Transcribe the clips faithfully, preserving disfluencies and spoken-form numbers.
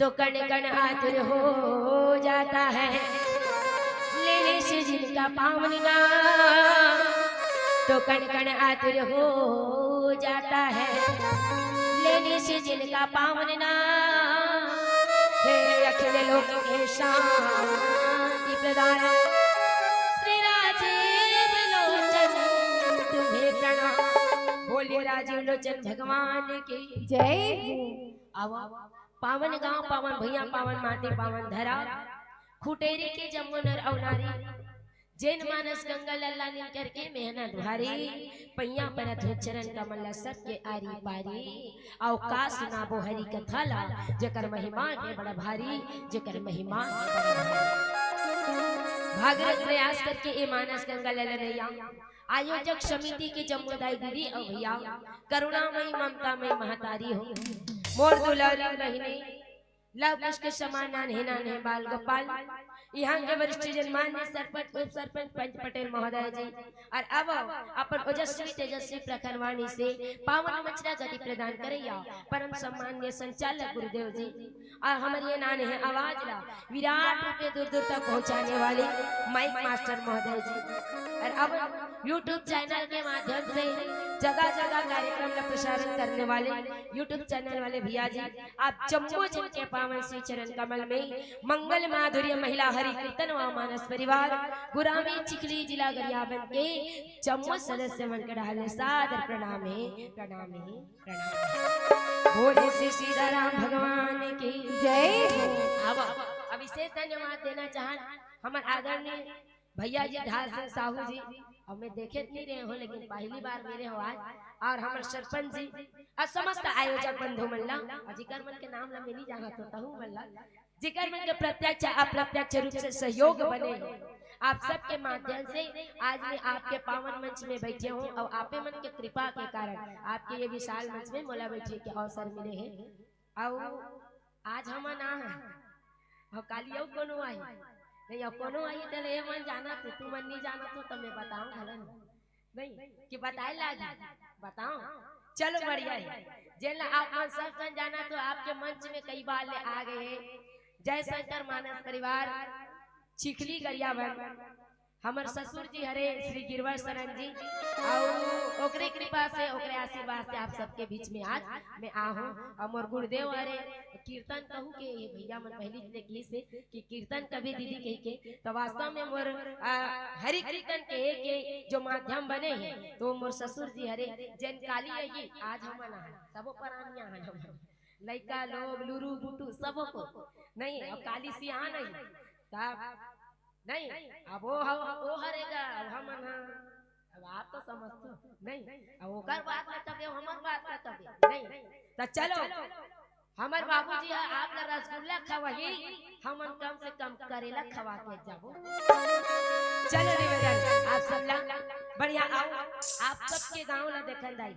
तो कण कण आतुर हो जाता है लेने से जिनका पावन नाम। तो कण कण आतुर हो जाता है लेने से जिनका पावन नाम। हे अखिल लोक के शांति प्रदान श्री राजीव लोचन तुम्हें प्रणाम। बोलिए राजीव लोचन भगवान की जय। आवा पावन गांव, पावन भुइयां, पावन माटी, पावन धरा, खुटेरी के जम्मो नर अउ नारी, जेन मानस गंगा लल्ला निन करके मेहनत भारी, पइयां परत हो चरण कमल ला सबके आरी पारी। अउ का सुनाबो हरि कथा ला, जेकर महिमा हे बड़ा भारी, जेकर महिमा हे बड़ा भारी। भागीरथ प्रयास करके ए मानस गंगा लल्ला नैया आयोजक समिति के जम्मो दाई दीदी अउ भैया, करुणामयी ममतामयी महतारी हो, मोर दुलारी बहिनी, लव कुश के समान नान्हे नान्हे बाल गोपाल, यहाँ के वरिष्ठ जन मान्य सरपंच, उप सरपंच, पंच पटेल महोदय जी, और अब अपन ओजस्वी तेजस्वी प्रखर वाणी से पावन मंच ला गति प्रदान करैया परम सम्मान्य संचालक गुरुदेव जी, और हमर ये नान्हे आवाज ला विराट रूप में दूर दूर तक पहुंचाने वाले माइक मास्टर महोदय जी, और अब YouTube चैनल के माध्यम से जगह जगह कार्यक्रम का प्रसारण करने वाले YouTube चैनल वाले भैया जी, आप जम्मो जन के पावन श्री चरण कमल में मंगल माधुर्य महिला हरि कीर्तन व मानस परिवार गुरामी चिखली जिला गरियाबंद के जम्मो सदस्य मन के डहार ले सादर प्रणाम हे, प्रणाम हे। प्रणाम। बोले श्री सीताराम भगवान की जय। अब, अब विशेष धन्यवाद देना चाहन हमर आदरणीय भैया जी ढाल सिंह साहू जी, अब मैं देखे नहीं रहे हो, लेकिन पहली बार मिले हो आज, और हमर सरपंच जी और समस्त आयोजक बंधु मन ला, और जिकर मन के नाम ला मैं नहीं जानत हो तहू मन ला, जिकर मन के प्रत्यक्ष अप्रत्यक्ष रूप से सहयोग बने हे। आप सबके माध्यम से आज मैं आपके पावन मंच में बैठे हूँ और आपे मन के कृपा के कारण आपके ये विशाल मंच में मोला बैठे के अवसर मिले हे। अउ आज हमन आ हन, अउ काली अउ कोनो आही, नहीं अउ कोनो आही त ले मन जानत हो, तुमन नहीं जानत हो त मैं बताऊं घलन नहीं कि बताए लागी, बताओ। चलो बढ़िया हे, जेला आप मन सब जन जानत हो, आपके मंच में कई बार ले आ गए हे जय शंकर मानस परिवार चिखली गरियाबंद, हमर ससुर जी हरे श्री गिरवर शरण जी, अउ ओकरे कृपा से, ओकरे आशीर्वाद से आप सबके बीच में आज मैं आहूं। अउ मोर गुरुदेव हरे कीर्तन कहू के, ये भैया मन पहली दिन किहिस हे कि कीर्तन कभी दीदी कही के, तो वास्तव में मोर, आ, हरि कीर्तन के, के जो माध्यम बने हे, तो मोर ससुर जी हरे जेन काली आही, आज हमन आहन, सबो परानी आहन हमन, लइका लोग, लुरु बुटु सबो को, नहीं, अब काली सियान आही, तब नहीं, अब वो ह-, वो हरे गा, अब हमन ह, अब आप तो समझथो, नहीं, अब ओकर बात में तबे, हमर बात में तबे, नहीं, त चलो, हमर बाबूजी ह आप ला रसगुल्ला खवाही, हमन कम से कम करेला खवा के जाबो। चलो निवेदन, आप सब ला बढ़िया आओ, आप सबके गांव ला देखन दाई,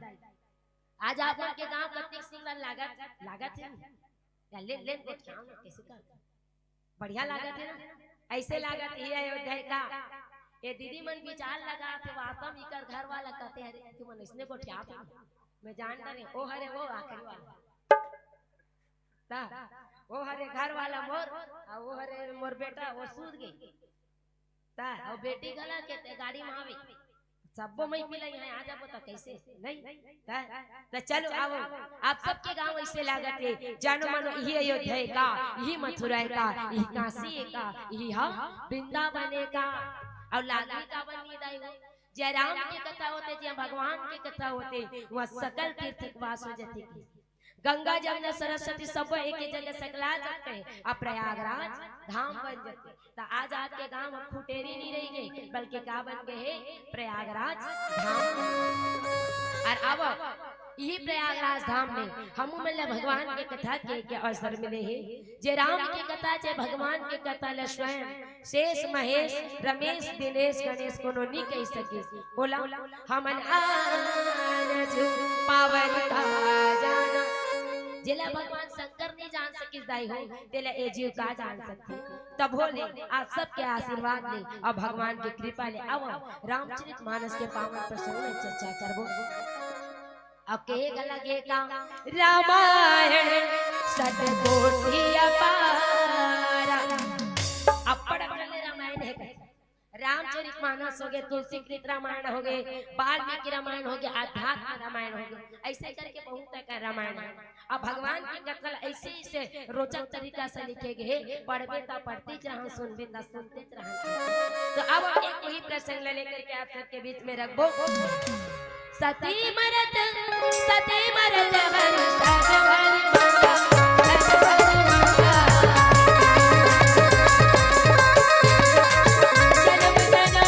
आज आप मन के गांव कतिक सुंदर लागत, लागत हे, या लेन, लेन गोठियाओ ना, कैसे करता? बढ़िया लागत हे ना? ऐसे लागत हे अयोध्या का। ये दीदी मन विचार लगात हे, वास्तव में इकर घर वाला कहते हैं, "अरे, तुमन इसने गोठियात हो?" मैं जान डरे, ओ हरे वो आखिरी वाला। ता, ओ हरे घर वाला मोर, आ ओ हरे मोर बेटा, वो सूत गई। ता, अउ बेटी घला के ते गाड़ी में आवे। सब्बो मई पिलाई है, आ जाबो त कैसे? नहीं? ता, त चलो आओ, आप सबके गांव ऐसे लागत हे, जानो मानो इही अयोध्या हे का, इही मथुरा हे का, इही काशी हे का, इही हा वृंदावन हे का। अउ लागही का बनी दाई हो, जय राम के कथा होथे, जय भगवान के कथा होथे, वहाँ सकल तीर्थ के वास हो जाथे। गंगा, जमुना, सरस्वती सब एक ही जगह सकला जाथे, अब प्रयागराज धाम बन जाथे। त आज आपके गांव में खुटेरी नहीं रही गई, बल्कि का बन गए हे? प्रयागराज धाम। और अब यही प्रयागराज धाम में हमू मन ला भगवान के कथा के, के अवसर मिले हे। जे राम के कथा, जे भगवान के कथा ला स्वयं शेष, महेश, रमेश, दिनेश, गणेश कोनो नी कहि सकिस। बोला, हमन आन जुग पावन का जाना। जेला भगवान शंकर नी जान सकिस दाई हो, तेला ए जीव का जान सकथे। तभो ले आप सबके आशीर्वाद ले अउ भगवान के कृपा ले अब रामचरित मानस के पावन प्रसंग में चर्चा करबो। अब कहे गा लगे का रामायण सतकोटि अपारा। अब्बड़ अकन ले रामायण हे। रामचरित मानस होगे, तुलसीकृत रामायण होगे, वाल्मीकि रामायण होगे, अध्यात्म रामायण होगे, अइसे करके बहुत अकन रामायण हे। अब भगवान के कथा ल अइसे, अइसे रोचक तरीका से लिखे गे हे, पढ़बे त पढ़तेच रहन, सुनबे त सुनतेच रहन। तो अब एक वही प्रसंग ल लेकर के आप सबके बीच में रखबो। सती मरत, सती मरत बर सब बर भागा, सब बर भागा। जन्म जन्म,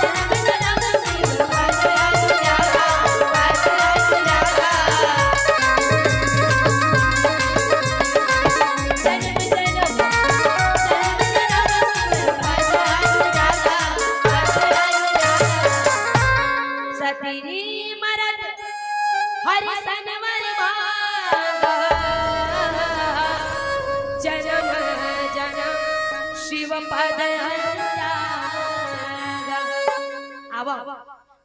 जन्म जन्म से भगवान जागा, भगवान जागा। जन्म जन्म, जन्म जन्म से भगवान जागा, भगवान जागा। सती मरत हरि सनवर भागा। जन्म जन्म शिव पद अनुरागा। आवा,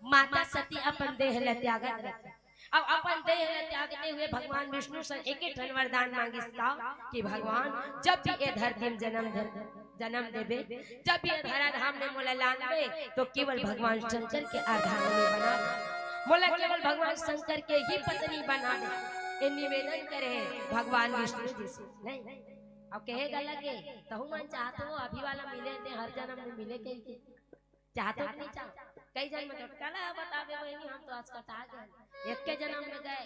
माता सती अपन देह ल त्यागत रथे। अब अपन देह ल त्यागते हुए भगवान विष्णु से एक ही ठन वरदान मांगिस का कि भगवान, जब भी ए धरती में जन्म धर जन्म देबे, जब ये धराधाम में मोला लानबे, तो केवल भगवान शंकर के अर्धांगिनी बना दे। मोला केवल भगवान शंकर के ही पत्नी बना दे। ये निवेदन करे हे भगवान विष्णु जी से। नहीं, अब कहे गा लगे, तहू मन चाहत हो, अभी वाला मिले ते हर जन्म में मिले कही के। चाहत हो कि नहीं चाहत? कई जन्म तो कला बताबे बहिनी, हम तो आज कटा गए, एक के जन्म में गए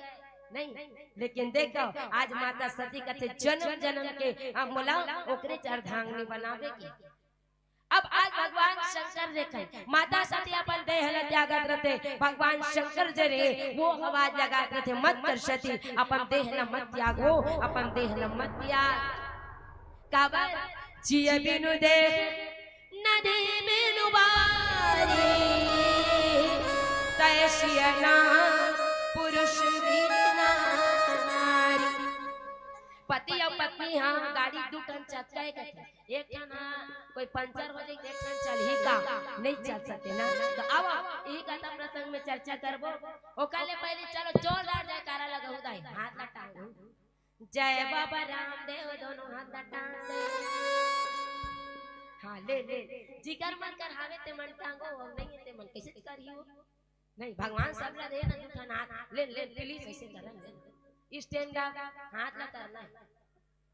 नहीं। लेकिन देखो, आज माता सती कथे, जन्म जन्म के अब मोला ओकरे अर्धांगिनी बनावे के। अब आज भगवान शंकर देखे, माता सती अपन देह ल त्यागत रथे, भगवान शंकर जे रहे, वो आवाज लगात रथे, "मत कर सती, अपन देह ल मत त्यागो, अपन देह ल मत त्याग।" काबर? "जिय बिनु देह, नदी बिनु बारी, तय सिय ना पुरुष बिनु नारी।" पति अउ पत्नी ह गाड़ी दू ठन चक्का हे कथे, एक ठन ह कोई पंचर हो जाही, एक ठन चलही का? नहीं चल सके ना। तो आवा, इही कथा प्रसंग में चर्चा करबो। ओकर ले पहले चलो जोरदार जयकारा लगाहू दाई, हाथ ला टांगहू। जय बाबा रामदेव, दोनों हाथ ला टांग दे। हाँ, ले, ले। जिकर मन कर हावे ते मन टांगो, अउ नहीं हे ते मन कइसे करही हो? नहीं, भगवान सब ला दे ना, दू ठन हाथ। ले, ले, please, अइसे करन, ले। Stand up, हाथ ला करना हे।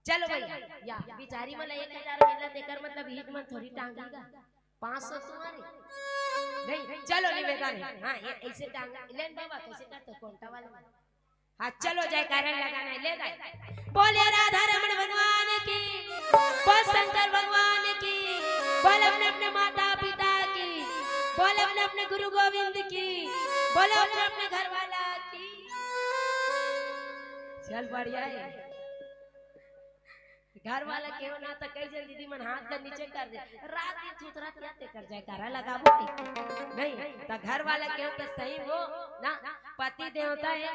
चलो भैया, या बिचारी मन ला एक हजार मिलना, तेकर मतलब ईद मन थोड़ी टांगेगा। पाँच सौ तुम्हारे। नहीं, चलो निवेदन हे। हाँ, ये अइसे टांग, लेन बाबा, कइसे करते कोंटा वाला? हाँ, चलो जयकारा लगाना हे, ले दाई। बोले राधा रमण भगवान की, बोल शंकर भगवान की, बोल अपने अपने माता पिता की, बोल अपने अपने गुरु गोविंद की, बोल अपने अपने घर वाला की। चल बढ़िया हे। घर वाला केहो ना त कई झन दीदी मन हाथ ला नीचे कर दे, रात दिन थुथरात या तेकर जयकारा लगाबो नहीं, त घर वाला केहो त सही हो ना, पति देवता हे,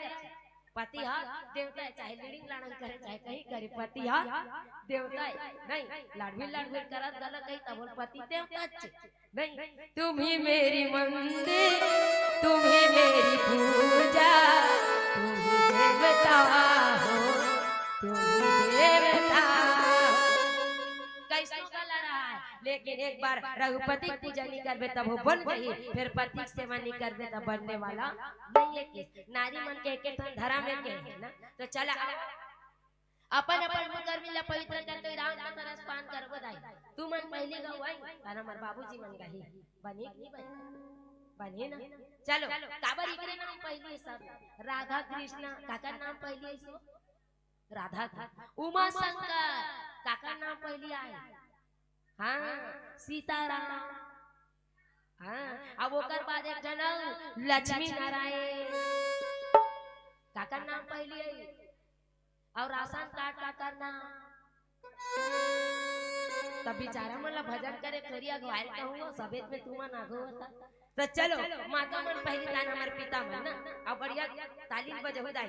पति ह देवता हे, चाहे लीड़िंग लाड़ंग करे, चाहे कहीं करे, पति ह देवता हे नहीं, लड़बिड़ लड़बिड़ करत गलत कही त बोल पति देवता हे। नहीं, तुम ही मेरी मंदिर, तुम ही मेरी पूजा, तुम ही देवता हो, तुम ही देवता हो। कइसनो गला रहा हे, लेकिन एक बार रघुपति के पूजा नहीं करबे तब वो बन जाही, फिर पति के सेवा नहीं करबे तब बनने वाला नहीं हे। कि नारी मन के एक एक ठन धर्म हे के हे ना, तो चला अपन अपन मुखर मिला पवित्र करके राम का तरस पान करबो दाई। तू मन पहले गवाई, पर हमर बाबूजी मन गही। बनी कि नहीं बनी? बनी ना? चलो, काबर इकरे नाम पहली हे सब? राधा कृष्णा, काकर नाम पहली हे सो? राधा कृष्ण। उमा शंकर, काकर नाम पहली आए? हाँ, सीताराम। हाँ, अब ओकर बाद एक ठन अउ लक्ष्मी नारायण। काकर नाम पहली हे? अउ राशन कार्ड काकर नाम? तब बिचारा मन ला भजन करे थोड़ी अगवाइल कहूँ, सबेत में तुमन आगो होता। तो चलो, माता मन पहली तान हमर पिता मन ना, अब बढ़िया ताली बजाहू दाई।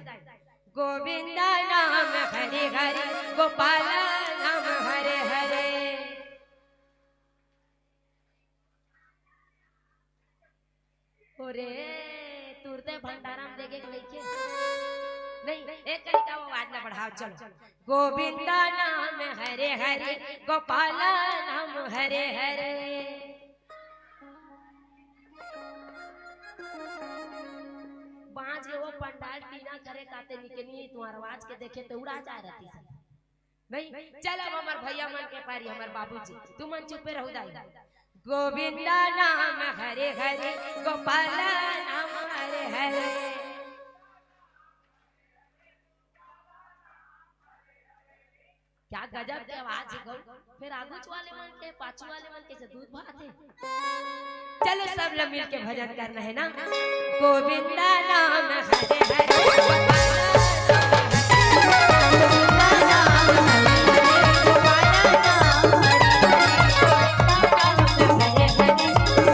गोविंदा नाम हरे हरे, गोपाला नाम हरे हरे। ओरे, तुरते भंडारा में देखे के लइके। नहीं, एक कनी का आवाज ला बढ़ाओ, चलो। गोविंदा नाम हरे हरे, गोपाला नाम हरे हरे। बांझ के वो पंडाल टीना करे काते निकनी, तुम्हार आवाज के देखे तो उड़ा जा रहती सब। नहीं, चल अब हमर भैया मन के पारी, हमर बाबूजी, तुमन चुपे रहू दाई। गोविंदा नाम हरे हरे, गोपाला नाम हरे हरे। क्या गजब के आवाज हे गो। फिर आगूच वाले मन के, पाछू वाले मन के से दूध भात हे। चलो सब ल मिल के भजन करना है ना। गोविंदा नाम हरे हरे, गोपाला नाम हरे हरे,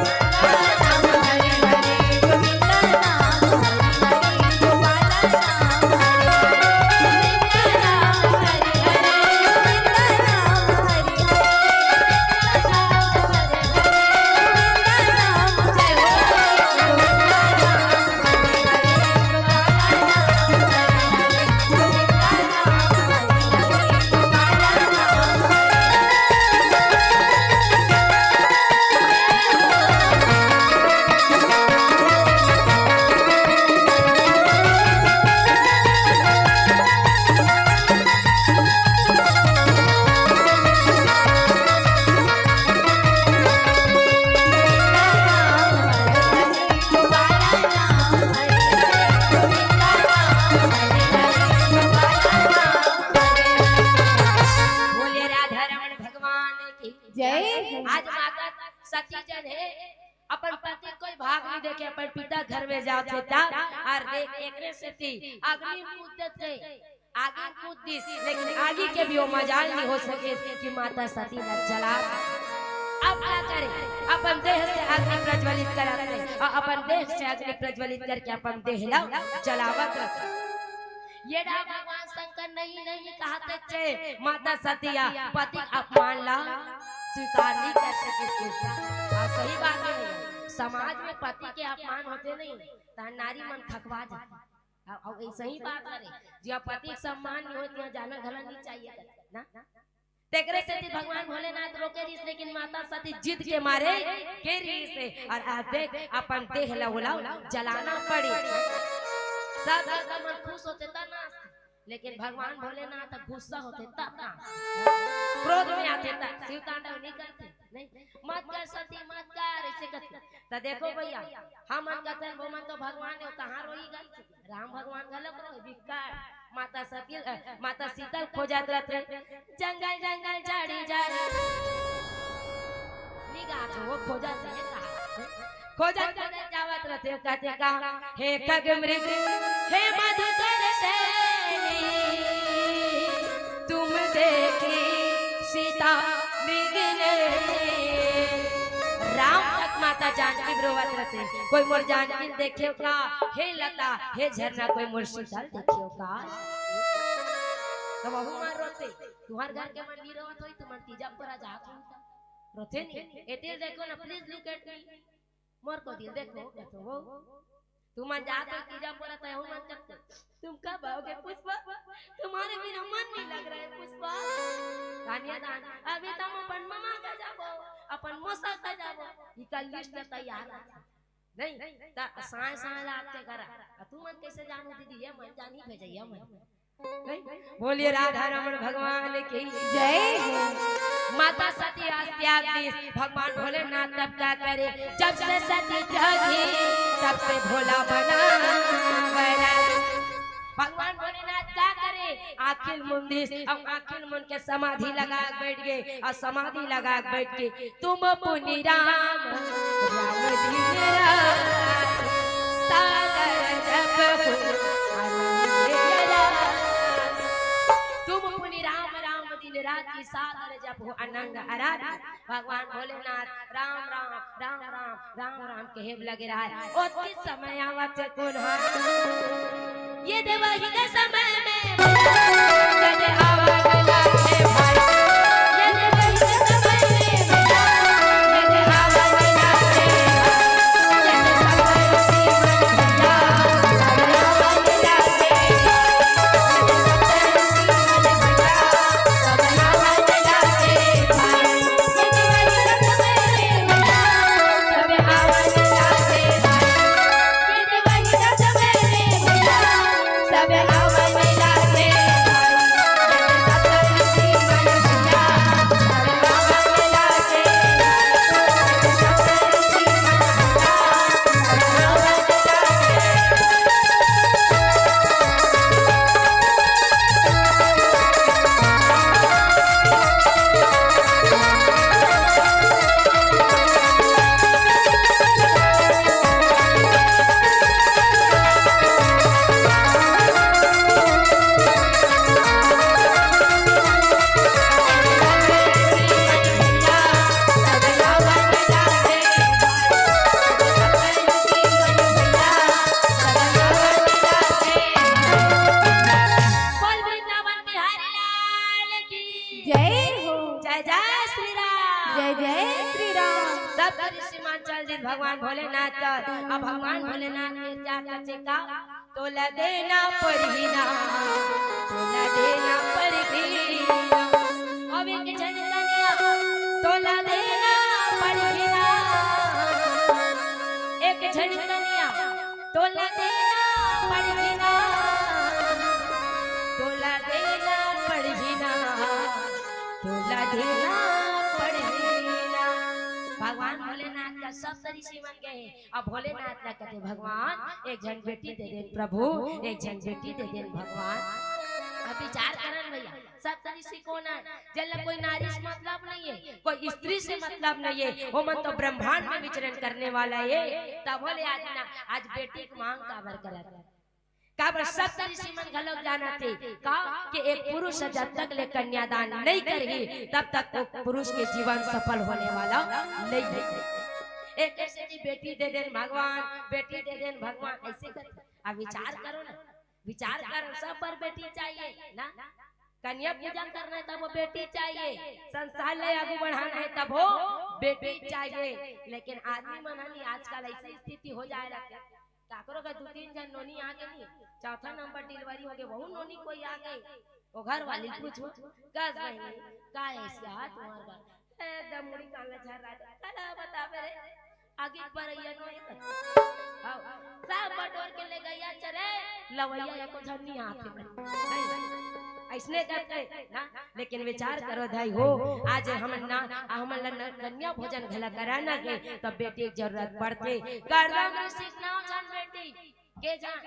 गोविंदा नाम हरे हरे, गोपाला नाम हरे हरे। बोले राधा रमण भगवान की जय। आज माता सती जन हे, अपन पति कोई भाग नहीं देखे, अपन पिता घर में जात हे तब, और देख एकरे सेती अग्नि कूदत हे, आगी कूद दिस, लेकिन आगी के भी वो मजाल नहीं हो सके कि माता सती ला जला। अब का करे, अपन देह से अग्नि प्रज्वलित करत रहे, और अपन देह से अग्नि प्रज्वलित करके अपन देह ला जलावत रहे। ये डा भगवान शंकर नहीं, नहीं कहत हे, माता सती हा पति के अपमान ला स्वीकार नहीं कर सके। और सही बात हे, समाज में पति के अपमान होथे नहीं, त नारी मन खकवा जाथे। अउ, अउ ऐसा ही बात हरे, जिहां पति के सम्मान नहीं होय, तिहां जाना घला नहीं चाहिए, ना? तेकरे सेती भगवान भोलेनाथ रोके रहिस, लेकिन माता सती जिद के मारे के रहिस हे। और आज देख, अपन देह ला ओला जलाना पड़ी। सब देवता मन खुश होथे त ना, लेकिन भगवान भोलेनाथ गुस्सा होथे त ना, क्रोध में आथे त शिव तांडव नहीं करथे, नहीं, "मत कर सती, मत कर," ऐसे करथे। त देखो भैया, हमन कथन, वो मन तो भगवान हे, कहां रोई गई? राम भगवान घलोक रोय बिकट। माता सती, अ, माता सीता ल खोजत रथे, जंगल जंगल झाड़ी झाड़ी। निगाह तो वो खोजत रहे, कहा? खोजत खोजत जावत रथे, कहथे का, "हे खग मृग, हे मधुकर सेनी, तुम देखी सीता मृग नैनी।" राम तक माता जानकी रोवत रथे, "कोई मोर जानकी देखे का? हे लता, हे झरना, कोई मोर सीता देखे का?" त वहू मन रोथे, तुंहर घर के मन नी रोवत होही, तुमन तीजा पोरा जात होही त रोथे नहीं। एती ल देखो ना, please look at me। मोर कोती ल देखो, कथो वो। तुमन जात हो तीजा पोरा, त वहू मन चकते। तुम कब आओगे पुष्पा? तुम्हारे बिना मन नहीं लग रहा है पुष्पा। कानिया दान, अभी त हम अपन ममा का जाबो, अपन मोसा का जाबो। इका list तैयार रखे। नहीं, त साय साय ला आथे करा। अ तुमन कैसे जानू दीदी, ये मन जानी भेजे, ये मन। नहीं? बोलिए राधा रमण भगवान की जय हो। माता सती आज त्याग दिस, भगवान भोलेनाथ तब का करे, जब से सती त्यागी, तब से भोला बना वैरागी। भगवान भोलेनाथ का करे, आंखी ल मुंदिस, अउ आंखी ल मुंद के समाधि लगा के बैठ गे, अउ समाधि लगा के बैठ के, तुम पुनि राम, राम दिन रात, सागर जपहु अनंग आराधि। तुम पुनि राम, राम दिन राति, सागर जपहु अनंग आराधि। भगवान भोलेनाथ राम राम, राम राम, राम राम कहे लगे रहय। ओतकी समय आवत हे कोन हा? ये देवा ही के समय में, ये देवा ही के समय में, ये देवा ही के समय में, ये देवा ही के समय में, ये देवा ही के समय में, जय जय श्री राम। सब ऋषि मन चल दिस भगवान भोलेनाथ कर। अब भगवान भोलेनाथ के का कथे का? तोला देना पड़ही ना, तोला देना पड़ही ना। अब एक झन कनिया, तोला देना पड़ही ना। एक झन कनिया, तोला देना पड़ही ना, तोला देना पड़ही ना, तोला देना पड़ही ना। भगवान भोलेनाथ का सब ऋषि मन गए। अब भोलेनाथ ला कथे, "भगवान, एक झन बेटी दे देन प्रभु, एक झन बेटी दे देन भगवान।" अब विचार करन भैया, सब ऋषि कोन हे? जेला कोई नारी से मतलब नहीं है, कोई स्त्री से मतलब नहीं है, वो मन तो ब्रह्मांड में विचरण करने वाला है। तब बोले आज ना, आज बेटी के मांग काबर करत हे? काबर सब ऋषि मन घलोक जानत हे का कि एक पुरुष जब तक ले कन्यादान नहीं करही, तब तक वो पुरुष के जीवन सफल होने वाला नहीं है। एक ऐसे की बेटी दे देन भगवान, बेटी दे देन भगवान, ऐसे करके अब विचार करो ना, विचार करो, सब बर बेटी चाहिए ना। कन्या पूजा करना है तब वो बेटी चाहिए, संसार ले आगू बढ़ाना है तब वो बेटी चाहिए। लेकिन आदमी मन ह नी आजकल ऐसी स्थिति हो जाए रहते, काकरो का दू तीन झन नोनी आ गे नी, चौथा नंबर डिलीवरी हो गे, वहू नोनी कोई आ गे, वो घर वाली पूछो, "कस बहिनी, का ऐसी हाथ तुम्हार घर?" ए, दमुड़ी कान ला झर्रा दे। काला बताबे रे, आगे पर अइया नोई। हाव, सब बटोर के ले गइया चरे, लवइया एको झन नी आथे। नहीं, अइसने करथे ना, लेकिन विचार करो दाई हो, आज हमन ना, हमन ला न-, कन्या भोजन घला कराना हे, तब बेटी के जरूरत पड़थे। करदम ऋषि के नौ झन बेटी के जान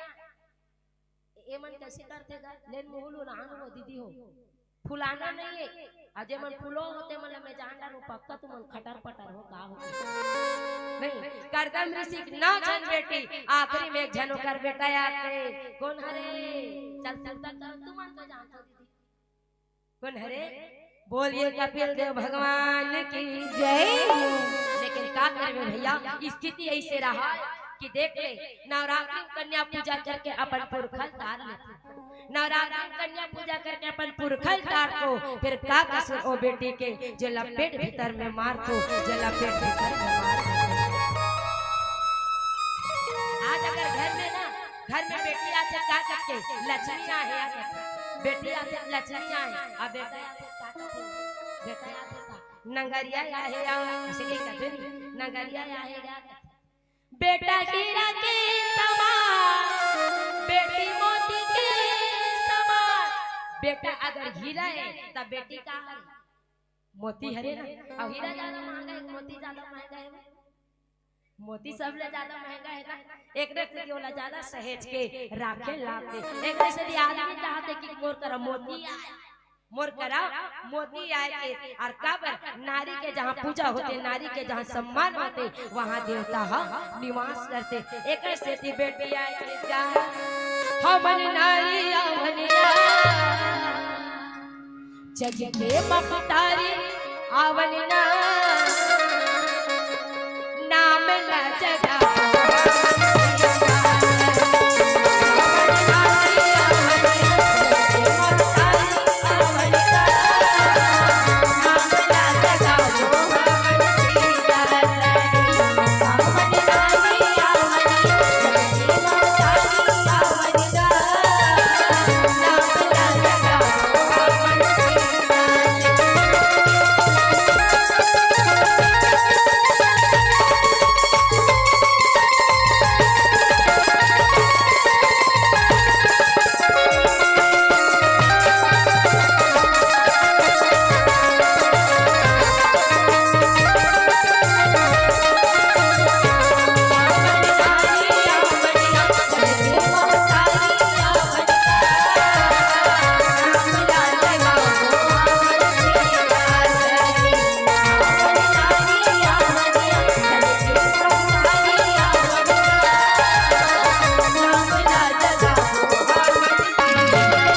ए मन कैसे करथे गा? लेन मुहूँ ल उलान हो दीदी हो, फुलाना नहीं है। अउ जे मन फुलो होते मन ल मैं जान डारूँ, पक्का तुमन खटर पटर हो का हो। नहीं, करदम ऋषि के नौ झन बेटी, आखिरी में एक झन ओकर बेटा आथे। कोन हरे? चल सुरता कर, तुमन तो जानथो दीदी। कोन हरे? बोलिए कपिल देव भगवान की जय हो। लेकिन का करबे भैया, स्थिति ऐसे रहा कि देख ले, नवरात्रि में कन्या पूजा करके अपन पुरखा ल तार लेथे। नवरात्रि में कन्या पूजा करके अपन पुरखा ल तारथो, फिर का कसूर ओ बेटी के, जेला पेट भीतर में मारथो, जेला पेट भीतर में मारथो। आज अगर घर में ना, घर में बेटी आथे का करके, लक्ष्मी आहे आ करके, बेटी आथे लक्ष्मी आहे, अब बेटा आथे का करके, बेटा आथे का, नंगरिया आहे आ, ऐसे कही कथे नी, नंगरिया आहे आ करके। बेटा हीरा के समान, बेटी मोती के समान। बेटा अगर हीरा है, तब बेटी का है? मोती हरे ना। अब हीरा ज्यादा महंगा है, मोती ज्यादा महंगा है? मोती सबले ज्यादा महंगा है ना, एकरे सेती ओला ज्यादा सहेज के राखे लागथे। एकरे सेती आदमी चाहथे कि मोर करा मोती आए, मोर करा मोती आए के। अउ काबर? नारी के जहाँ पूजा होथे, नारी के जहाँ सम्मान होथे, वहाँ देवता ह निवास करथे। एकरे सेती बेटी आए के जा, हमन नारी अवनिया जग के महतारी अवन ना, नाम न जगावो।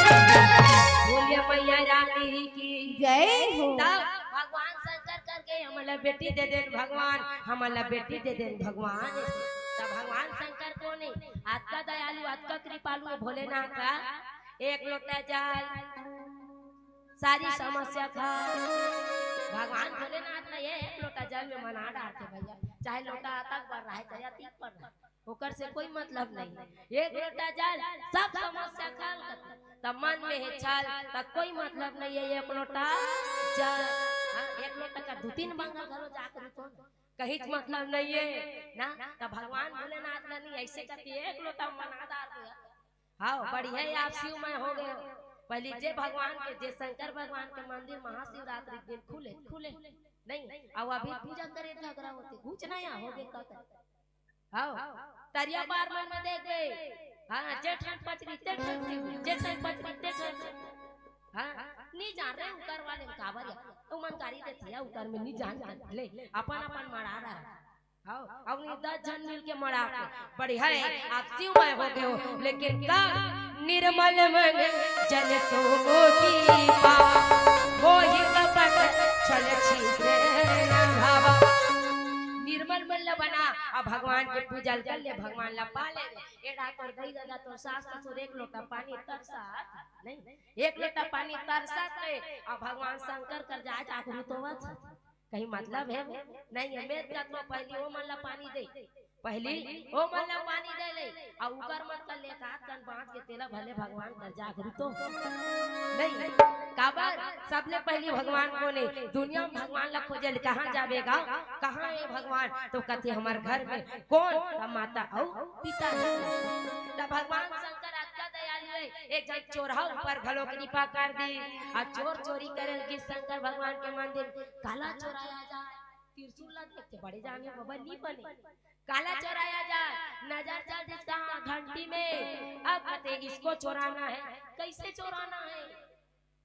बोलिए मैया रानी की जय हो। तब भगवान शंकर करके हमन ला बेटी दे देन भगवान, हमन ला बेटी दे देन भगवान। तब भगवान शंकर कोन हे? अतका दयालु, अतका कृपालु हे भोलेनाथ हा। एक लोटा जल, सारी समस्या का भगवान भोलेनाथ ला ये एक लोटा जल में मना डारथे भैया, चाहे लोटा अतक बर रहे, चाहे अतिक बर रहे, ओकर से कोई मतलब नहीं। एक लोटा जल सब समस्या का हल करथे। त मन में हे छल, त कोई मतलब नहीं है एक लोटा जल। हाँ, एक लोटा का दू तीन बंगल घलो जाके रुतो, कहीं मतलब नहीं है ना। त भगवान भोलेनाथ ला नहीं ऐसे करके एक लोटा मना डार दिया। हाँ, बढ़िया है, आप शिवमय हो गए हो। पहले जे भगवान के, जे शंकर भगवान के मंदिर महाशिवरात्रि के दिन खुले, खुले नहीं, अब अभी पूजा करे झगड़ा होते, घुच ना यहाँ हो गए का करे। हाँ, तरिया पार मन में देख गए। हाँ, जे ठन पचरी, ते ठन शिव, जे ठन पचरी, ते ठन शिव। हाँ, नहीं जान रहे उकर वाले में काबर या। तो मन गारी देथे या उकर में नहीं जान ले, अपन अपन मड़ा रहा है। हाँ, अब नहीं दस जन मिल के मड़ा के, बढ़िया है, आप शिवमय हो गए हो, लेकिन कब निर्मल मन जन सो मोहि पावा, मोहि कपट छल छिद्र न भावा। निर्मल मन ला बना, अब भगवान के पूजा कर ले, भगवान ला पा ले। एड़ा तोर दई ददा, तोर सास ससुर एक लोटा पानी तरसा नहीं, एक लोटा पानी तरसा थे, अब भगवान शंकर कर जाए जागरूक होवत। कहीं मतलब है? नहीं है। मेद का तो पहली वो मन ला पानी दे, पहली वो मन ला पानी दे ले, आ उकर मत कर ले, का कन बांध के तेला भले भगवान कर जागरूक तो नहीं। काबर? सबले पहली भगवान को नहीं, दुनिया में भगवान ला खोजे ले, कहाँ जाबे गा? कहाँ है भगवान? तो कथे हमर घर में। कौन? त माता अउ पिता है। त भगवान शंकर अतका दयालु है, एक झन चोरहा ऊपर घलो कृपा कर दी। आ चोर चोरी करे लगिस शंकर भगवान के मंदिर, काला चोराया जाए, त्रिशूल ला देखते बड़े जाने बाबा नी बने, काला चोराया जाए, नजर चल दिस कहाँ? घंटी में। अब कथे इसको चोराना है, कैसे चोराना है?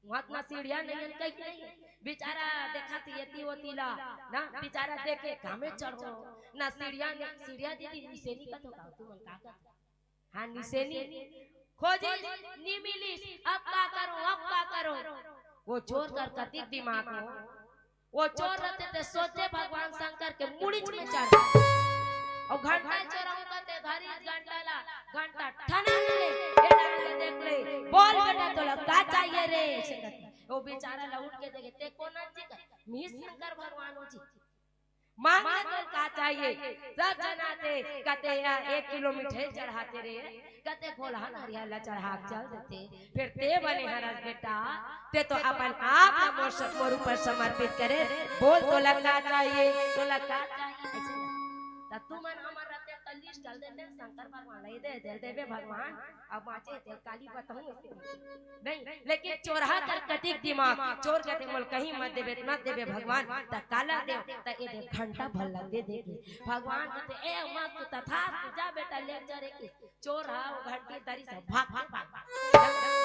वहाँ इतना सीढ़िया नहीं है, कहीं नहीं है। बेचारा देखा थी ये ती वो तीला ना, बेचारा देखे कामे चढ़ो ना सीढ़िया ने, सीढ़िया दीदी निसेनी का तो का तू मन का कर। हाँ, निसेनी खोजी, नी मिली। अब का करूं, अब का करूं? वो चोर कर कतिक दिमाग हो, वो चोर रहते ते सोचे भगवान शंकर के मुड़ीच में चढ़। और घंटा चोरहूं कहते धरी घंटा ला, घंटा ठनक ले, ये डाल के देख ले, बोल बेटा तोला का चाहिए रे? ऐसे कहते। वो बेचारा ला उठ के देखे, ते कौन आदमी का? मी शंकर भगवान हो जी। मांग ले तो का चाहिए? सब जना ते कहते यार एक किलो मिठाई चढ़ाते रे, कहते गोलहा नरिया ला चढ़ा के चल देते। फिर ते बने हरस बेटा, ते तो अपन आप ला मोर स-, मोर ऊपर समर्पित करे। बोल तोला का चाहिए, तोला का चाहिए? ऐसे ना। त तू मन हमर रहते त लिस्ट चल देते शंकर भगवान ला दे, दे देबे भगवान। अब बाँचे तेल काली बताऊँ नहीं, लेकिन चोरहा कर कतिक दिमाग, चोर कहते मोल कहीं मत देबे, मत देबे भगवान, त काला देव, त ए दे घंटा भल्ला दे देगी। भगवान कहते, "ए माँ, तू तथा, तू जा बेटा, ले जा रे की।" चोर हा, वो घंटी धरी सब भाग, भाग, भाग, भाग।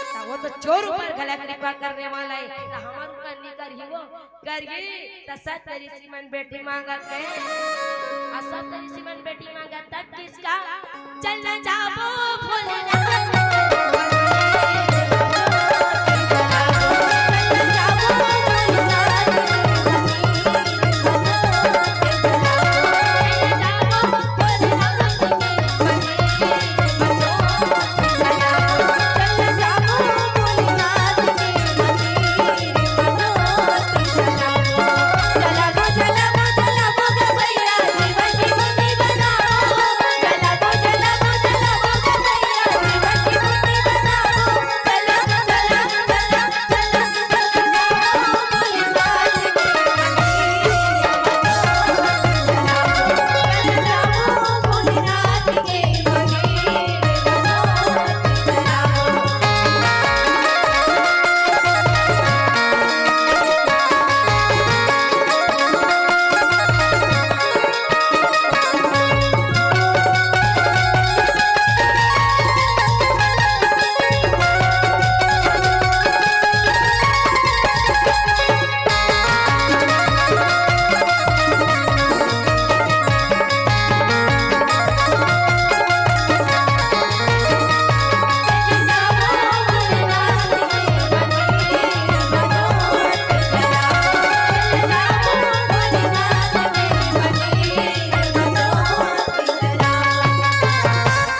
त वो तो चोर ऊपर घला कृपा करने वाला है, त हमर ऊपर नहीं करही वो, करही, त सत ऋषि मन बेटी मांगत हे। आ सत ऋषि मन बेटी मांगत, तब किसका? चल जाबो भोलेनाथ।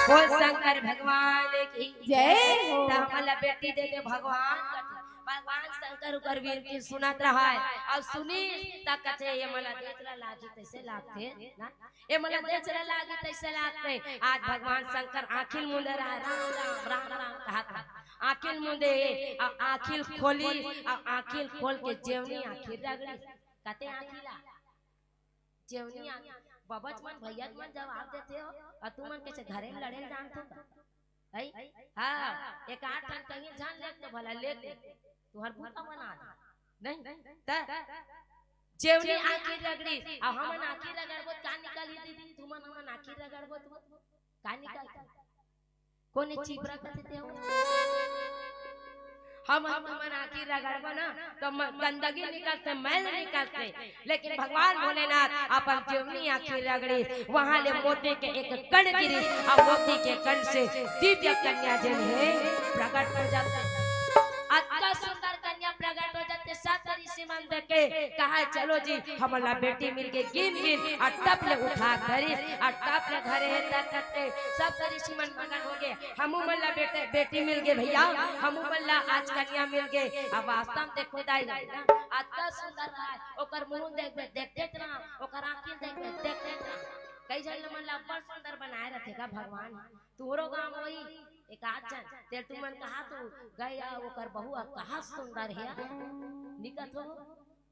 बोल शंकर भगवान की जय हो। त हमन ला बेटी दे दे भगवान। भगवान शंकर उकर वीर की सुनत रहा है, अउ सुनी त कथे, "ये मन ला देख ला लागी तइसे लागथे ना, ये मन ला देख ला लागी तइसे लागथे।" आज भगवान शंकर आँखी ल मूंदे रहा, "राम राम, राम राम" कहा था। आँखी ल मूंदे, अउ आँखी ल खोली, अउ आँखी ल खोल के जेवनी आँखी रगड़ी। कथे आँखी ला, जेवनी आँखी, बबच मन भैया मन जवाब देथे हो, अउ तुमन कइसे घरे में लड़े ल जानथो का? हई? हाँ, एक आध ठन कहीं जान ले तो भला ले ले। तुहर भूखा बना दे। नहीं? त जेवनी आँखी रगड़ी, अउ हमन आँखी रगड़बो त का निकलही दीदी? तुमन हमन आँखी रगड़बो त का निकलही? कोने चिपरा कथे ते हो? हमन तुमन आँखी रगड़बो ना, त म-, गंदगी निकलथे, मैल निकलथे। लेकिन भगवान भोलेनाथ अपन जेवनी आँखी रगड़ी, वहाँ ले मोती के एक कण गिरी, अउ मोती के कण से दिव्य कन्या जेन हे प्रकट हो जाथे। अतका सुंदर कन्या प्रकट हो जाथे। सप्त ऋषि मन देखे, कहा, "चलो जी, हमन ला बेटी मिल गे।" गिन गिन अउ टप ले उठा धरिस, अउ टप ले घरे हे त कथे, सप्त ऋषि मन मगन हो गे, "हमू मन ला बेटे, बेटी मिल गे भैया, हमू मन ला आज कन्या मिल गे।" अब वास्तव में देखो दाई, अतका सुंदर रहा, ओकर मुंह देखबे, देखते रहा, ओकर आँखी देखबे, देखते रहा। कई झन मन ला अब्बड़ सुंदर बनाए रथे गा भगवान। तुहरो गाँव होही, एक आध झन, तेल तुमन कहा तो गया, ओकर बहू कहा सुंदर हे, निकट हो।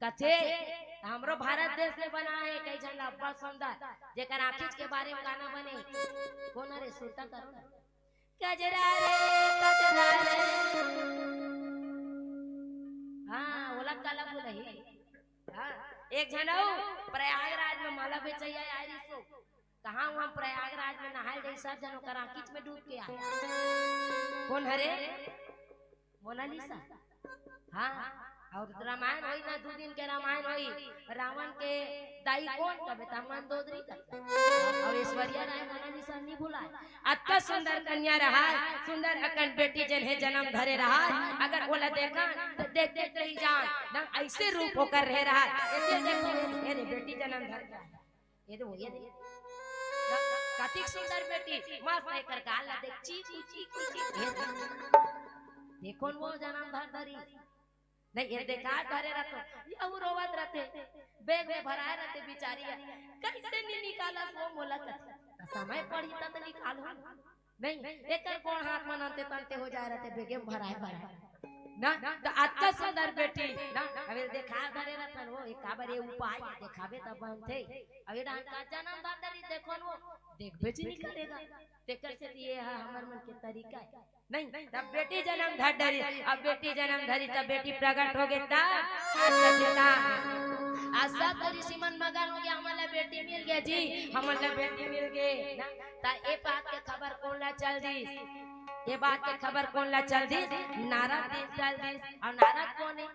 कथे, हमरो भारत देश में बना हे, कई झन ला अब्बड़ सुंदर, जेकर आँखीच के बारे में गाना बने। कोन रे, सुरता करो ना। कजरा रे, कजरा रे। हाँ, ओला काला बोलही। हाँ, एक झन अउ प्रयागराज में माला बेचैया आय रिहिस। कहाँ वहाँ प्रयागराज में नहाए जाई, सब झन ओकर आँखीच में डूब के आए। कोन हरे? मोनालिसा। हाँ, अउ रामायण होई ना, दू दिन के रामायण होई। रावण के दाई कोन कबे त मंदोदरी कथे। अउ ऐश्वर्या राय मोनालिसा नी भुलाय। अतका सुंदर कन्या रहा, सुंदर अकन बेटी जेन हे जनम धरे रहा। अगर ओला देखन त देख देख रही जान, ना अइसे रूप ओकर रहे रहा। एदे देखो, ए रे बेटी जनम धर के आय। एदे वो, एदे। कतिक सुंदर बेटी, मस्त एकर गाल ला देख, चीकू, चीकू, चीकू। एदे। देखो न वो जनम धर धरी। नहीं, ये देखा धरे रथे, ये अउ रोवत रथे। बैग में भराए रथे बिचारी ह। कइसे नी निकालस वो मोला कथे। समय पड़ही त, त निकालहूँ। नहीं, एकर गोड़ हाथ मन अंते तंते हो जाए रथे, बैगे में भराए भराए। ना, त अतका सुंदर बेटी, ना, अबे देखा धरे रथन वो, एक काबर ये उपाय देखाबे तब बनथे। अबे डांका जनम धर धरी देखो न वो, देखबे जी नी करेगा। तेकर से ये ह हमर मन के तरीका हे। नहीं, तब बेटी जनम धर डरी, अब बेटी जनम धरी, तब बेटी प्रकट हो गे, तब आज कथे ना, आज सब ऋषि मन मगन हो गे, "हमन ला बेटी मिल गे जी, हमन ला बेटी मिल गे।" ना, त ए बात के खबर कोन ला चल दिस? ए बात के खबर कोन ला चल दिस? नारद जी चल दिस। अउ नारद कोन हे?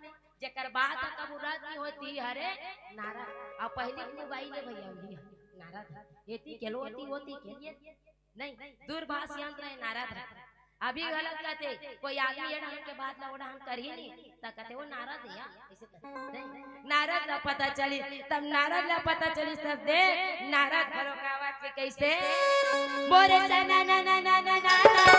जेकर बात ह कभू रद्द नहीं होती, हरे नारद। अउ पहिली के मोबाइल हे भैया, उही नारद। एती के लो, ओती, ओती के लिए। नहीं, दूरभाष यंत्र हे नारद ह। अभी गलत कहते, कोई आदमी ये ढंग के बात ला वो ढंग करही नहीं, त कहते, "वो नारद हे यार," अइसे कहते। नहीं, नारद ला पता चली, तब नारद ला पता चली, तब दे, नारद घलो का आवाज के कइसे? मोरे सना ना ना ना ना ना ना ना।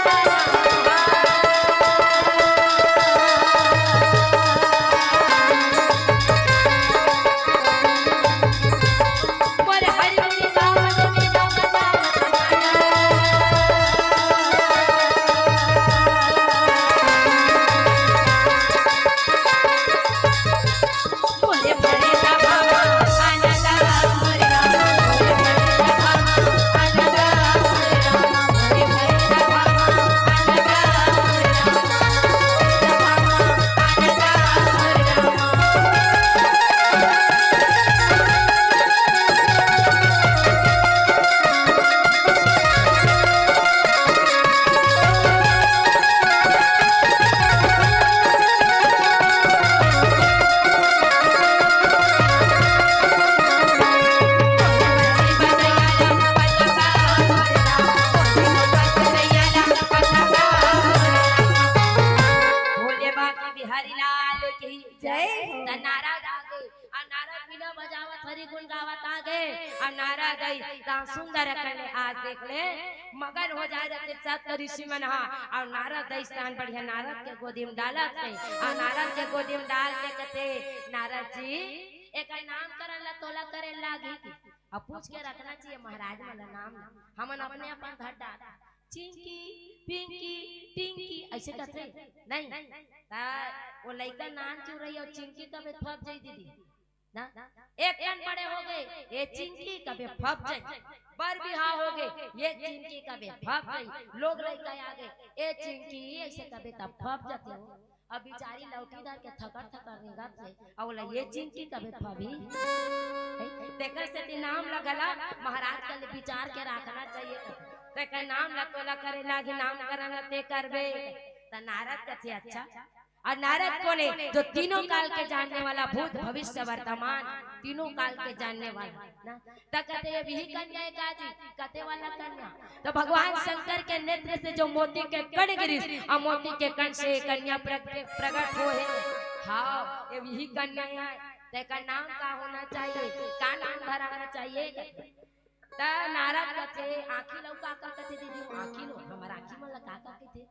जावत हरि गुण गावत आ गे। अउ नारद अइस तहाँ सुंदर अकन ले आज देख ले, मगन हो जाय रहिथे सत ऋषि मन हा। अउ नारद अइस तहाँ बढ़िया नारद के गोदी म डालत हे। अउ नारद के गोदी म डाल के कथे, "नारद जी, एकर नामकरण ला तोला करे लागही।" अब पूछ के रखना चाहिए महाराज मन ला नाम ला। हमन अपने अपन धर डाल, चिंकी, पिंकी, टिंकी, अइसे कथे नहीं। त ओ लइका नान चुरई अउ चिंकी कबे फप जाई दीदी। ना? एक कन बड़े हो गे, ए चिंकी कबे फप जाई। बर बिहाव हो गे, ए चिंकी कबे फप जाई। लोग लइका आ गे, ए चिंकी अइसे कबे तब फप जाथे हो। अब बिचारी लौठी धर के थकर थकर रेंगत हे, अउ ओला ए चिंकी कबे फबही। तेकर सेती नाम ला घला महाराज कन ले बिचार के राखना चाहिए। तेकर नाम ला तोला करे लागही, नामकरण ला ते करबे। त नारद कथे, "अच्छा।" अउ नारद कोन हे? जो तीनों काल के जानने वाला, भूत, भविष्य, वर्तमान, तीनों काल के जानने वाला ना। त कथे, "ये विही कन्या हे का जी?" कथे, "वाला कन्या।" त भगवान शंकर के नेत्र से जो मोती के कण गिरिस, अउ मोती के कण से कन्या प्रग-, प्रगट होहे। हाँ, ये विही कन्या हे। तेकर नाम का होना चाहिए? का नाम धराना चाहिए? त नारद कथे, "आँखी ला का, का कथे दीदी?" "आँखी ला, हमर आँखी मन ला का, का कथे?"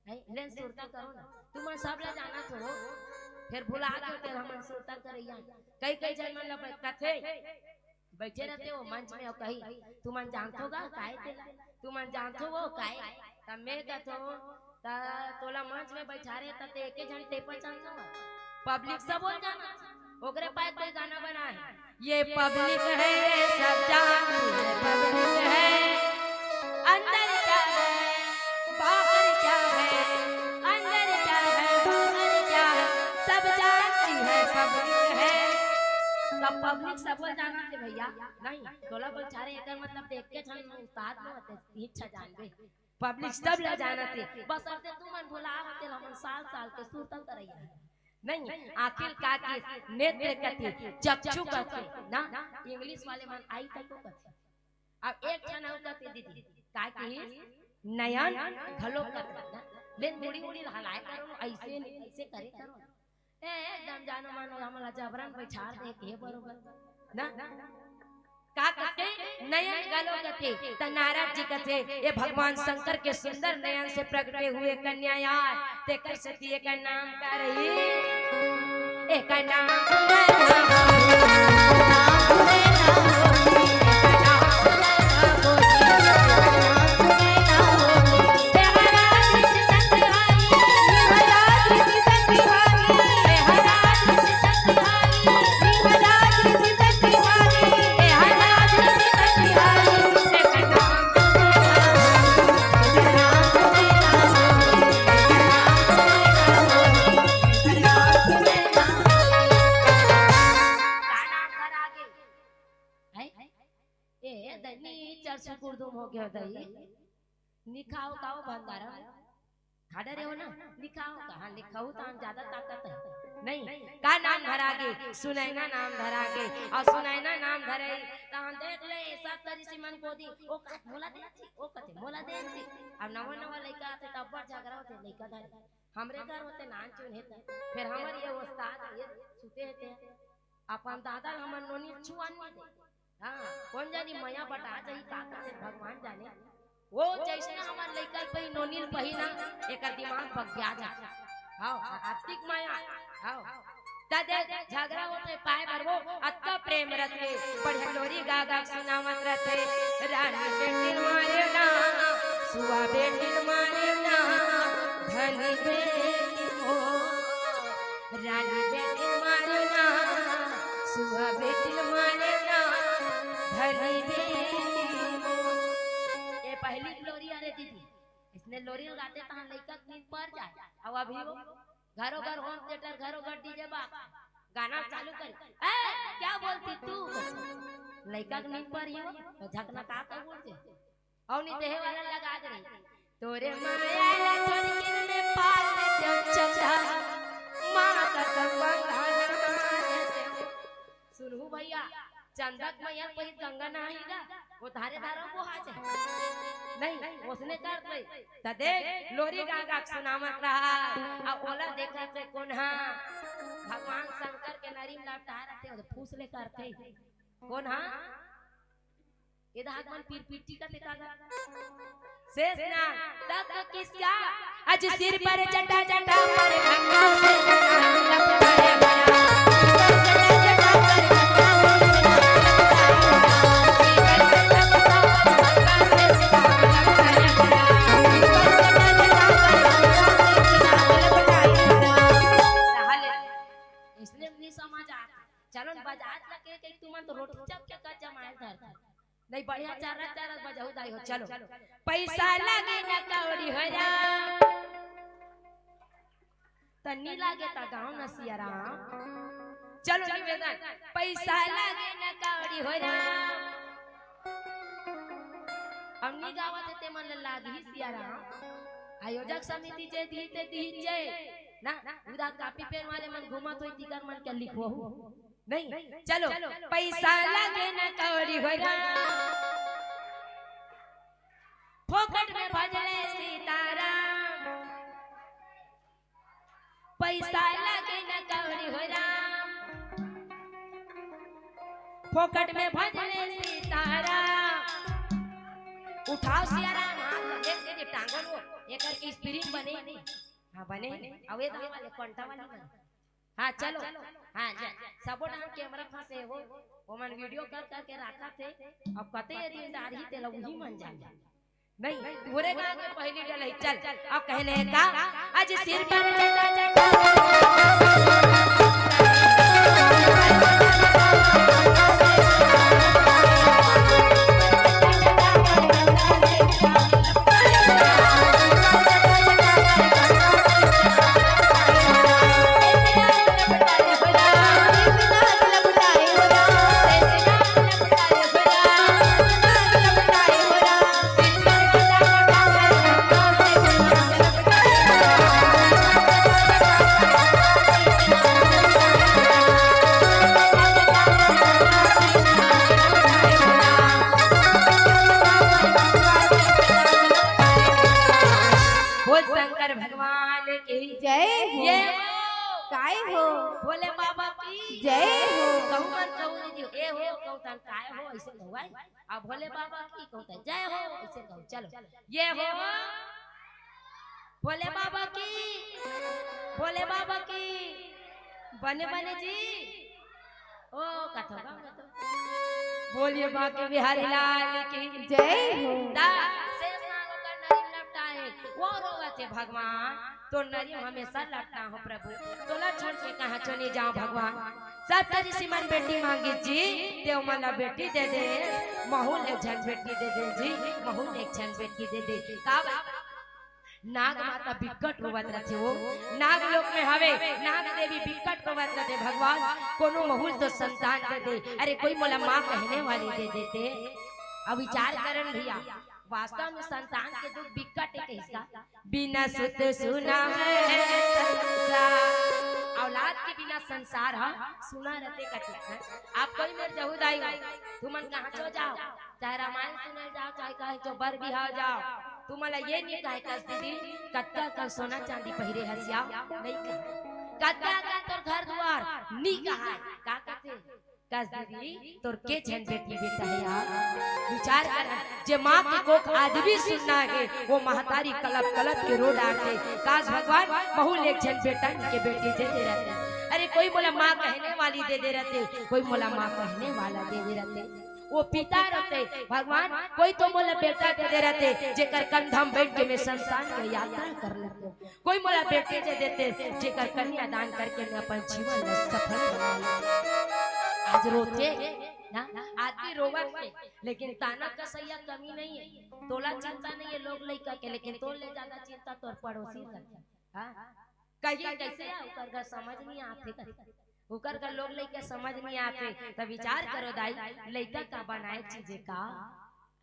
है, लेन सुरता करो ना। तुमन सब ला जानत हो, फेर भुला के तेल हमन सुरता करइया। कई कई जन मन ला बै-, कथे, बइठे रहिथे ओ मंच में अउ कही, "तुमन जानथो गा काय तेला? तुमन जानथो वो काय?" त मैं कथों, "त तोला मंच में बइठारे त ते एके झन टेपा जानथो गा?" पब्लिक सब बोल जाना। ओकरे पाए कोई गाना बना हे, "ये पब्लिक है, सब जानती है पब्लिक है, अंदर क्या है, बाहर क्या है, अंदर क्या है, बाहर क्या है, सब जानती है पब्लिक है।" त पब्लिक सब बोल जाना थे भइया, नहीं, तोला बइठारे एकर मतलब देख के झन उस्ताद नो होते, इच्छा जानबे। पब्लिक सब ला जानत हे, बस अब ते तुमन भुला होते, हमन साल साल के सुरता करइया। नहीं, आँखी ल का कथे, नेत्र कथे, चक्षु कथे ना, इंग्लिश वाले मन आई तको कथे। अब एक ठन अउ कथे दीदी, का कथे, नयन घलो कथे ना, लेन मुड़ी उड़ी हलाए करो, अइसे नहीं, अइसे करे करो। ए, एकदम जानो मानो हमला जबरन बइठार दे के बरोबर ना। का कथे? नयन घलो कथे। त नारद जी कथे, "ये भगवान शंकर के सुंदर नयन से प्रगटे हुए कन्या आय, तेकर सेती एकर नाम का रही?" एकर नाम ए, दनी चर सुकुर दुम हो गया दही। निखाओ काओ भंडारा। खा डरे हो ना? निखाओ का? हाँ, निखाओ तो हम ज्यादा ताकत है। नहीं, का नाम धरा गे? सुनैना नाम धरा गे। अउ सुनैना नाम धरे, त हम देख ले, सब तरी से मन को दी। ओ का, मोला दे दी, ओ कथे, मोला दे दी। अब नवा नवा लइका आथे, त अब्बड़ झगरा होथे, लइका धरे। हमरे घर होथे नान चुन हे त। फेर हमर ये उस्ताद, ये सुते हे ते। अपन दादा ल हमर नोनी छुआ नहीं दे। हाँ, कोन जानी मया बटा जाही का कथे भगवान जाने। वो जइसने हमर लइका ल पही नोनी ल पही ना, एकर दिमाग बगिया जाथे। हाँ, अतिक मया। हाँ। त देख झगरा होथे पाए बर वो, अतका प्रेम रथे, बढ़िया लोरी गा गा सुनावत रथे। रानी बेटी मारे ना, सुआ बेटी मारे ना, धनी बेटी मोर। रानी बेटी मारे ना, सुआ बेटी मारे ना, धनी बेटी मोर। ए पहली लोरी अरे दीदी, इसने लोरी गाते तहाँ लइका के नींद पर जाए। अब अभी वो घरो घर होम थिएटर, घरो घर डीजे बा, गाना चालू करी। ए, क्या बोलती तू? लइका के नींद पर ही हो, तो झकना का कर बोलते? अउ नहीं देहे वाला लगा दे रही। तोरे माया ला थोड़ी किन में पाल देते हो चंदा, माँ का सब बंगाना देते हो। सुनहू भइया, चंदा के मइया पहित गंगा नहाही गा, वो धारे धारो बोहा जाए। नहीं, ओसने कर दे। त देख, लोरी गा गा के सुनावत रहा, अउ ओला देखत हे कोन हा। भगवान शंकर के नरी म लपटाए रहिथे, ओदे फूस ले करथे। कोन हा? ए दे हाथ मन पिरपिट्टी का ते कागा। शेष नाग तक किसका? अज सिर पर जटा, जटा पर गंगा से लपटाए बड़ा। इसने नहीं समझ आ। चलो न, बजात लगे के तुमन तो रोटी चप के कर जमाए धर। नहीं, बढ़िया चारा चारा बजाऊ दाई हो, चलो। पैसा लागे न कौड़ी हो राम, तन्नी लागे त गाँव न सिया राम। चलो निवेदन, पैसा लागे न कौड़ी हो राम, अब नी गावत हे ते मन ल लागही सिया राम। आयोजक समिति जे दी ते दी जे ना, उदा कापी पेन वाले मन घूमत होई, तिकर मन के लिखो। नहीं, चलो, पैसा लागे न कौड़ी हो राम, फोकट में भजले सीताराम। पैसा लागे न कौड़ी हो राम, फोकट में भजले सीताराम। उठाओ सियाराम, हाथ लगे के टांगो लो, एकर की स्प्रिंग बने नहीं। हाँ, बने। अवे तो वाले कोंटा वाली बने। हाँ, चलो। हाँ, जा। सबो नाम कैमरा फंसे हो, ओमन वीडियो कर करके रखा थे। अब कते ये दिन डारही तेला उही मन जाने। नहीं, तोरे गाँव में पहली डलही। चल, अब कहने का, अज सिर पर जटा जटा। बोल शंकर भगवान की जय हो। ये हो। काय हो? भोले बाबा की जय हो। कहूँ मन कहूँ दीदी, ए हो, कहूँ तन काय हो, ऐसे कहू, आय? अब भोले बाबा की कहूँ तन जय हो, ऐसे कहू। चलो, ये हो। भोले बाबा की, भोले बाबा की, बने बने जी। ओ, कथो, कथो। बोलिए बांके बिहारी लाल की जय हो। दा, शेष नाग ओकर नरी म लपटाए, वो रोवत हे, भगवान, तोर नरी म हमेशा लपटा हो प्रभु, तोला छोड़ के कहाँ चली जाओ भगवान। सप्त ऋषि मन बेटी मांगी जी, ते ओमन ला बेटी दे दे, महू ल एक झन बेटी दे दे जी, महू ल एक झन बेटी दे दे। का बात? नाग माता बिकट रोवत रथे, वो नाग लोक में हवे, नाग देवी बिकट रोवत रथे, भगवान कोनो महू ल तो संतान दे दे। अरे कोई मोला माँ कहने वाली दे देते। अब विचार करन भैया, वास्तव में संतान के दुख बिकट हे कहिस का? बिना सुत सुना है संसार, औलाद के बिना संसार ह सुना रथे कथे। आप कोई मेर जहू दाई हो, तुमन कहाँ चो जाओ, चाहे रामायण सुने जाओ, चाहे कहीं चो बर बिहाव जाओ, तुमन ला ये नहीं कहे, "कस दीदी, कतका कन सोना चांदी पहिरे हस?" नहीं कहे। "कतका कन तोर घर दुआर?" नहीं कहा। का कहते? "कस दीदी, तोर के झन बेटी बेटा हे यार?" विचार कर, जे माँ के कोख आज भी सुन्ना हे, वो महतारी कलप कलप के रो डारथे। काश भगवान, महू ल एक झन बेटा के बेटी दे दे रहते। अरे कोई मोला माँ कहने वाली दे दे रहते, कोई मोला माँ कहने वाला दे दे रहते। वो पिता रोथे, "भगवान, कोई तो मोला बेटा दे दे रहते, जेकर कंधा म बैठ के मैं संसार के यात्रा कर लेते, कोई मोला बेटी दे देते, जेकर कन्यादान करके मैं अपन जीवन में सफल बना लेते।" आज रोथे ना, आदमी रोवत हे, लेकिन ताना कसैया कमी नहीं है। तोला चिंता नहीं है लोग लइका के, लेकिन तोर ले ज्यादा चिंता तोर पड़ोसी ल हे। हाँ? कहिए कैसे है, ओकर घर समझ नहीं आथे कथे। ओकर घर लोग लइका समझ नहीं आथे, त विचार करो दाई, लइका का बनाए चीजे का?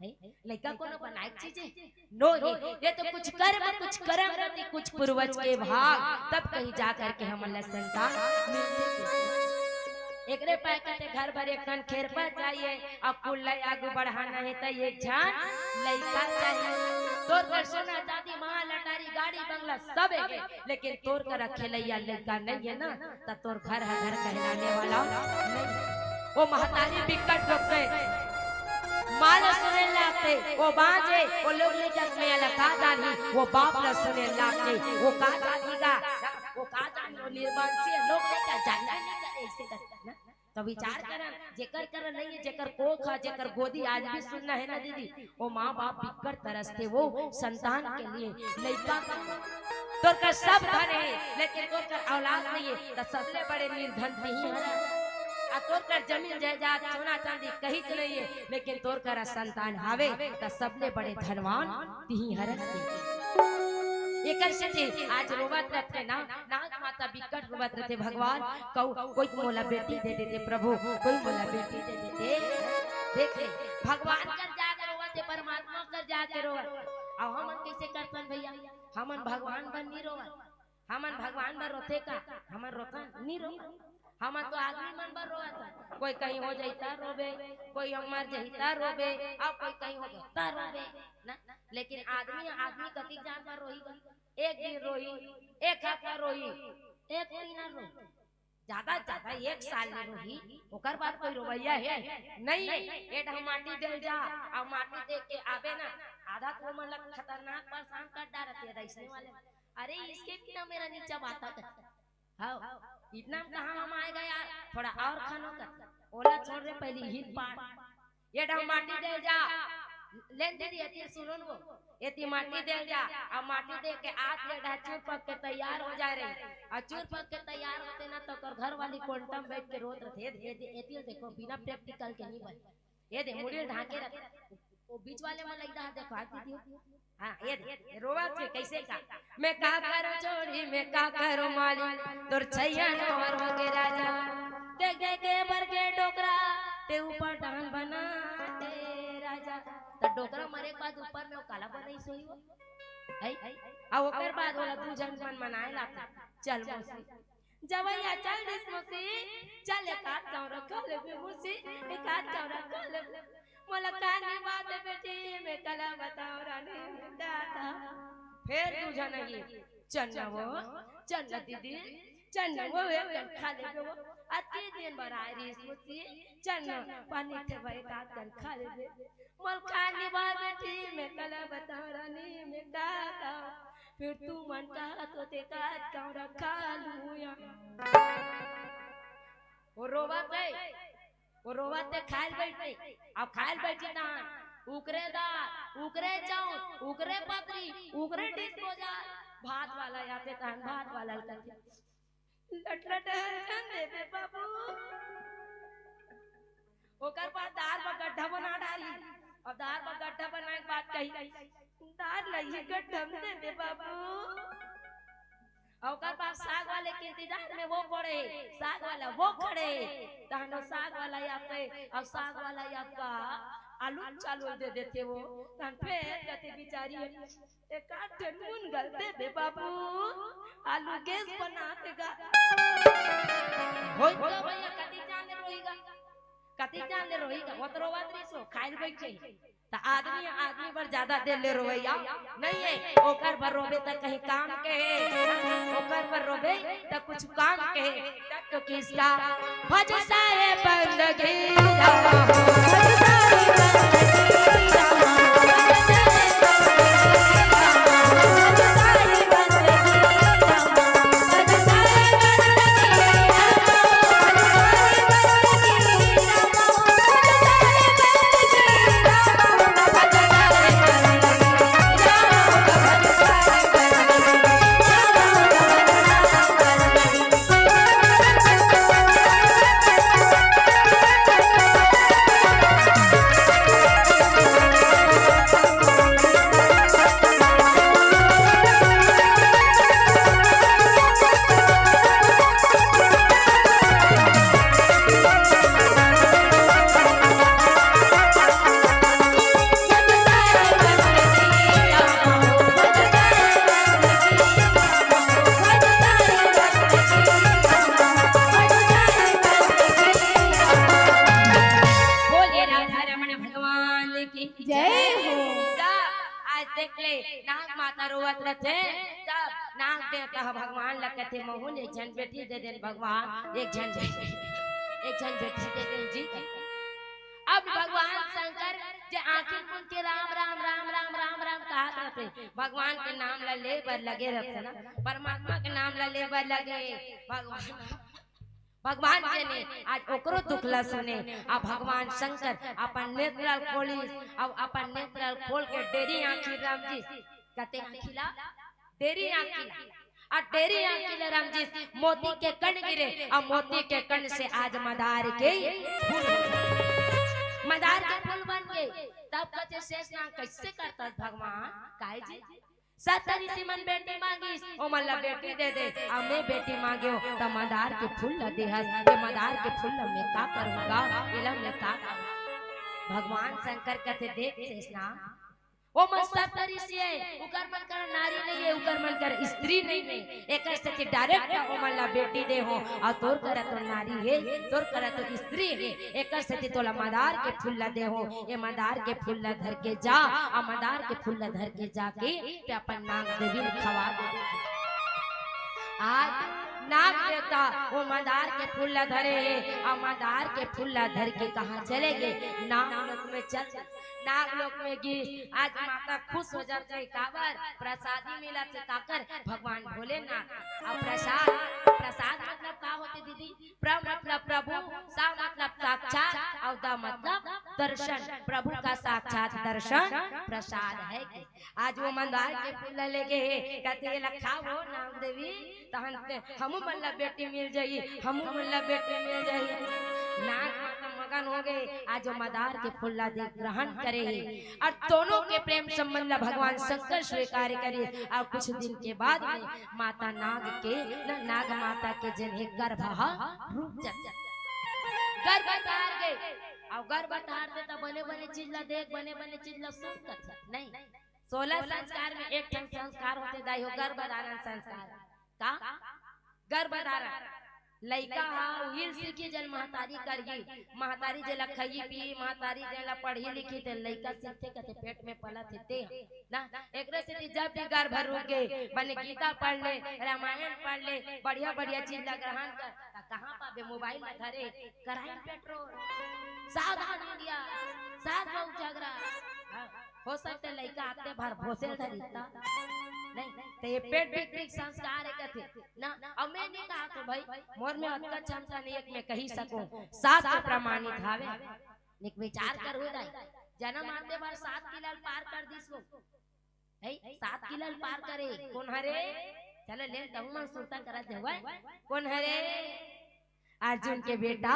है? लइका कोनो बनाए चीजे? नो हे, ये तो कुछ कर्म, कुछ कर्म रथे, कुछ पूर्वज के भाग, तब कहीं जा करके हमन ला संतान मिलथे। एकरे पाए कथे घर भर एक ठन खेरपा चाहिए, अउ कुल ला आगू बढ़ाना हे त एक झन लइका चाहिए। तोर घर सोना चांदी महल अटारी गाड़ी गाड़ी बंगला सब हे, लेकिन तोर करा खेलैया लइका नइ हे ना, त तोर घर ह घर कहलाने वाला नइ हे। वो महतारी बिकट रोथे, माँ ल सुने लागथे, वो बाँझे, वो लोग लइका के मया ल का जानही, वो बाप ल सुने लागथे, वो का जानही गा, वो का जानही, वो निर्बंसी हे, लोग लइका जानबे नइ करे, अइसे करथे ना। तो विचार करन, जेकर करा नइ हे, जेकर कोख हे, जेकर गोदी आज भी सुन्ना हे ना दीदी, वो माँ बाप बिकट तरसथे, वो संतान के लिए, लइका के लिए। तोर कर सब धन हे, लेकिन तोर कर औलाद नइ हे, त सबले बड़े निर्धन तिही हरस। आ तोर कर जमीन जायदाद, सोना चांदी कहीच नइ हे, लेकिन तोर करा संतान हावे, त सबले बड़े धनवान तिही हरस के। एकर सेती आज रोवत रथे ना, नाग माता बिकट रोवत रथे, भगवान, कऊ, कोई मोला बेटी दे देते प्रभु, कोई मोला बेटी दे देते। देख ले, भगवान कर जाके रोवत हे, परमात्मा कर जाके रोवत। अब हमन कइसे करथन भइया? हमन भगवान बर नी रोवन। हमन भगवान बर रोथे का? हमन रोथन? नी रोवन। हमन तो आदमी मन बर रोवत हन। कोई कहीं हो जाही त रोबे, कोई हम मर जाही त रोबे, अउ कोई कहीं हो जाही त रोबे ना। लेकिन आदमी, आदमी कतिक जान बर रोही? एक दिन रोही, एक हफ्ता रोही, एक महीना रोही, ज्यादा से ज्यादा एक साल ले रोही। ओकर बाद कोई रोवइया हे? नइ हे। ए डहा माटी दे ल जा, अउ माटी दे के आबे ना, आधा तो ओमन ला खतरनाक परेशान कर डारत हे अइसने वाले। अरे, इसके बिना मेरा नीचा बाता कर। हव, इतना में कहाँ हम आएगा यार, थोड़ा अउ खानो कर। ओला छोड़ रे, पहिली हित पाट। ए डहा माटी दे ल जा। ले न दीदी, एती सुनो न वो। एती माटी दे ल जा, अउ माटी दे के आत ले डहा चूर पक के तैयार हो जाय रही। अउ चूर पक के तैयार होथे ना, त ओकर घर वाली कोंटा म बइठ के रोत रथे। ए दे, ए दे, एती ल देखो, बिना practical के नी बने। ए दे, मुड़ी ल ढांके रथे। वो बीच वाले मन लइका देखो, हाथ दीदी हो। हाँ, ए दे, ए रोवत हे कइसे का। मैं का करों छोड़ी, मैं का करों माली, तोर छैया नंवर होगे राजा। देख देख के बर के डोकरा, ते ऊपर डांग बना दे राजा। त डोकरा मरे के बाद ऊपर में वो काला बनइस होही वो? है? अउ ओकर बाद ओला दू झन मन मनाए ला, चल मौसी। जवइया चल दिस मौसी, चल एक आध कौरा खा लेबे मौसी, एक आध कौरा खा लेबे। मोला कानी बात बेटी, मैं कला बताओ रानी दादा। फेर दू झन आही, चल न वो, चल न दीदी, चल न वो, एक कन खा लेबे वो। अतके दिन बर आय रिहिस मौसी, चल न पानी थे भाई, एक आध कन खा लेबे। मोला कानी बात बेटी, मैं कला बताओ रानी, मैं का का। फेर तुमन कहत होते का कौरा खा लूँ या। वो रोवत हे, वो रोवत हे, खाय ल बइठे। अब खाय ल बइठे ना, उकरे दार, उकरे चाउर, उकरे पतरी, उकरे disposal। भात वाला आथे तहन भात वाला ल कथे, लटलट हर झन देबे बाबू। ओकर बाद दार बर गड्ढा बना डारी। अब दार बर गड्ढा बनाए के बाद कही, दार ल इही गड्ढा म देबे बाबू। अउ ओकर बाद साग वाले के इंतजार में वो पड़े, साग वाला वो खड़े। तहन वो साग वाला आथे, अउ साग वाला आथे, आलू चालू दे देथे वो। तहन फेर कथे बिचारी, एक आध ठन नून घल देबे बाबू, आलू गैस बनाथे गा। होई तो भइया, कतिक जान ले रोही गा, कतिक जान ले रोही गा, वो तो रोवत रिहिस हो, खाय ल बइठे। त आदमी, आदमी बर ज्यादा देर ले रोवइया नइ हे, ओकर बर रोबे त कहीं काम के हे, ओकर बर रोबे त कुछ काम के हे। तो किसका भज साहेब बंदगी राम, भज साहेब बंदगी राम, भज साहेब बंदगी राम, भज साहेब बंदगी राम, भज साहेब बंदगी राम, भज साहेब बंदगी राम, भज साहेब बंदगी राम, भज साहेब बंदगी राम, भज साहेब बंदगी राम। बोलिए राधा रमण भगवान की जय हो। जा, देख ले, नाग माता रोवत रथे, तब नाग देवता ह भगवान ल कथे, "महूं ल एक झन बेटी दे देन भगवान, एक झन बेटी, एक झन बेटी दे देन जी।" अब भगवान शंकर जे आंखी मूंद के राम, राम, राम, राम, राम, राम कहत रथे, भगवान के नाम ल ले बर लगे रथे ना, परमात्मा के नाम ल ले बर लगे, भगवान भगवान जे ने आज ओकरो दुख ल सुने। अब भगवान शंकर अपन नेत्र ल खोलिस, अब अपन नेत्र ल खोल के डेरी आंखी रमजिस, कते आंखी ला? डेरी आंखी ला। अउ डेरी आंखी ला रमजिस, मोती के कण गिरे, अउ मोती के कण से आज मदार के फूल, मदार के फूल बन गे। तब कथे शेष नाग, "कइसे करथस भगवान?" काय जी? सत ऋषि मन बेटी मांगिस, ओमन ला बेटी दे दे, अउ मैं बेटी मांगेंव, त मदार के फूल ला देहस, ये मदार के फूल ला मैं का करूंगा, एला मैं का करूंगा? भगवान शंकर कथे, देख शेषनाग, ओमन सत ऋषि हे, उकर मन कर नारी नइ हे, उकर मन कर स्त्री नइ हे, एकर सेती direct ओमन ला बेटी दे हों, अउ तोर करा तो नारी हे, तोर करा तो स्त्री हे, एकर सेती तोला मदार के फूल ला दे हों, ये मदार के फूल ला धर के जा, अउ मदार के फूल ला धर के जाके ते अपन नाग देवी ल खवा दे। आज नाग देवता ओ मदार के फूल ला धरे हे, अउ मदार के फूल ला धर के कहाँ चले गे? नाग लोक में चल, नाग लोक में गिस। आज माता खुश हो जाथे, काबर? प्रसादी मिलथे, काकर? भगवान भोलेनाथ। अउ प्रसाद, प्रसाद मतलब का होथे दीदी? प्र मतलब प्रभु, सा मतलब साक्षात, अउ द मतलब दर्शन। प्रभु का साक्षात दर्शन प्रसाद हे। आज ओ मदार के फूल ला लेगे हे, कथे, "एला खाबो नाग देवी, तहन ते हमू मन ला बेटी मिल जाही, हमू मन ला बेटी मिल जाही।" नाग माता मगन हो गे, आज ओ मदार के फूल ला दे ग्रहण करे हे। अउ दोनों के प्रेम संबंध ला भगवान शंकर स्वीकार करे। अउ कुछ दिन के बाद में माता नाग के, न, नाग माता के जेन हे गर्भ ह रूप चल, गर्भ धार गे। अउ गर्भ धार दे त बने बने चीज ला देख, बने बने चीज ला सुन कथे, नहीं। सोलह संस्कार में एक ठन संस्कार होथे दाई हो, गर्भ धारण संस्कार। का? गर्भ धारण। लइका ह उही ल सीखही जेन महतारी करही, महतारी जेला खइही पीही, महतारी जेला पढ़ही लिखही, ते लइका सीखथे कथे पेट में पलत हे ते ह। ना, एकरे सेती जब भी गर्भ रुक गे, बने गीता पढ़ ले, रामायण पढ़ ले, बढ़िया-बढ़िया चीज ला ग्रहण कर। त कहाँ पाबे? मोबाइल ला धरे, crime patrol, सावधान इंडिया, सास बहू झगड़ा। हाँ, हो सकथे लइका आते भर भोसेल धरिस त। नहीं, त ये पेट भीतरी संस्कार हे कथे। ना, अउ मैं नइ कहत हों भाई, मोर में अतका क्षमता नइ हे कि मैं कहि सकूं, शास्त्र प्रमाणित हावे। एक विचार करहू दाई, जनम आते भर सात किला ल पार कर दिस वो। हे, सात किला ल पार करे, कोन हरे? चलो ले, तहू मन सुरता करत जावय। कोन हरे? अर्जुन के बेटा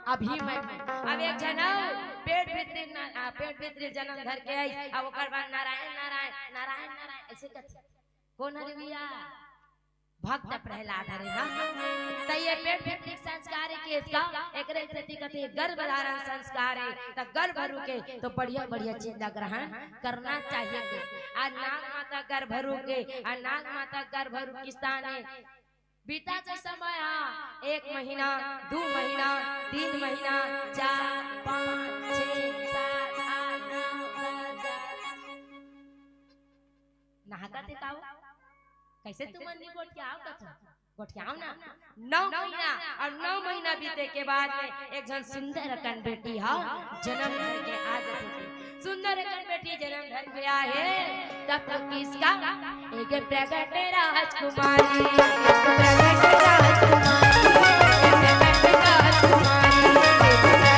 अभिमन्यु। अब एक झन अउ पेट भीतरी न-, आ, पेट भीतरी जनम धर के आइस, अब ओकर बाद नारायण, नारायण, नारायण, नारायण, अइसे कथे। कोन हरे भइया? भक्त प्रहलाद हरे ना। त ये पेट भीतरी संस्कार हे कि इसका, एकरे सेती कथे गर्भ धारण संस्कार हे। त गर्भ रुके त बढ़िया बढ़िया चीज ला ग्रहण करना चाहिए। अउ नाग माता गर्भ रुके, अउ नाग माता गर्भ रुके किस ताने? बीता के समय ह, एक महीना, दू महीना, तीन महीना, चार, पाँच, छः, सात, आठ, नौ, दस, ग्यारह। नहाकत हे का वो? कइसे तुमन नइ गोठियाव कथो? गोठियाव ना। नौ महीना, अउ नौ महीना बीते के बाद में एक झन सुंदर अकन बेटी ह जनम धर के आ जाथे। सुंदर अकन बेटी जनम धर के आए हे, तब तो किसका? एक प्रगट राजकुमारी, प्रगट राजकुमारी, प्रगट राजकुमारी, प्रगट राजकुमारी।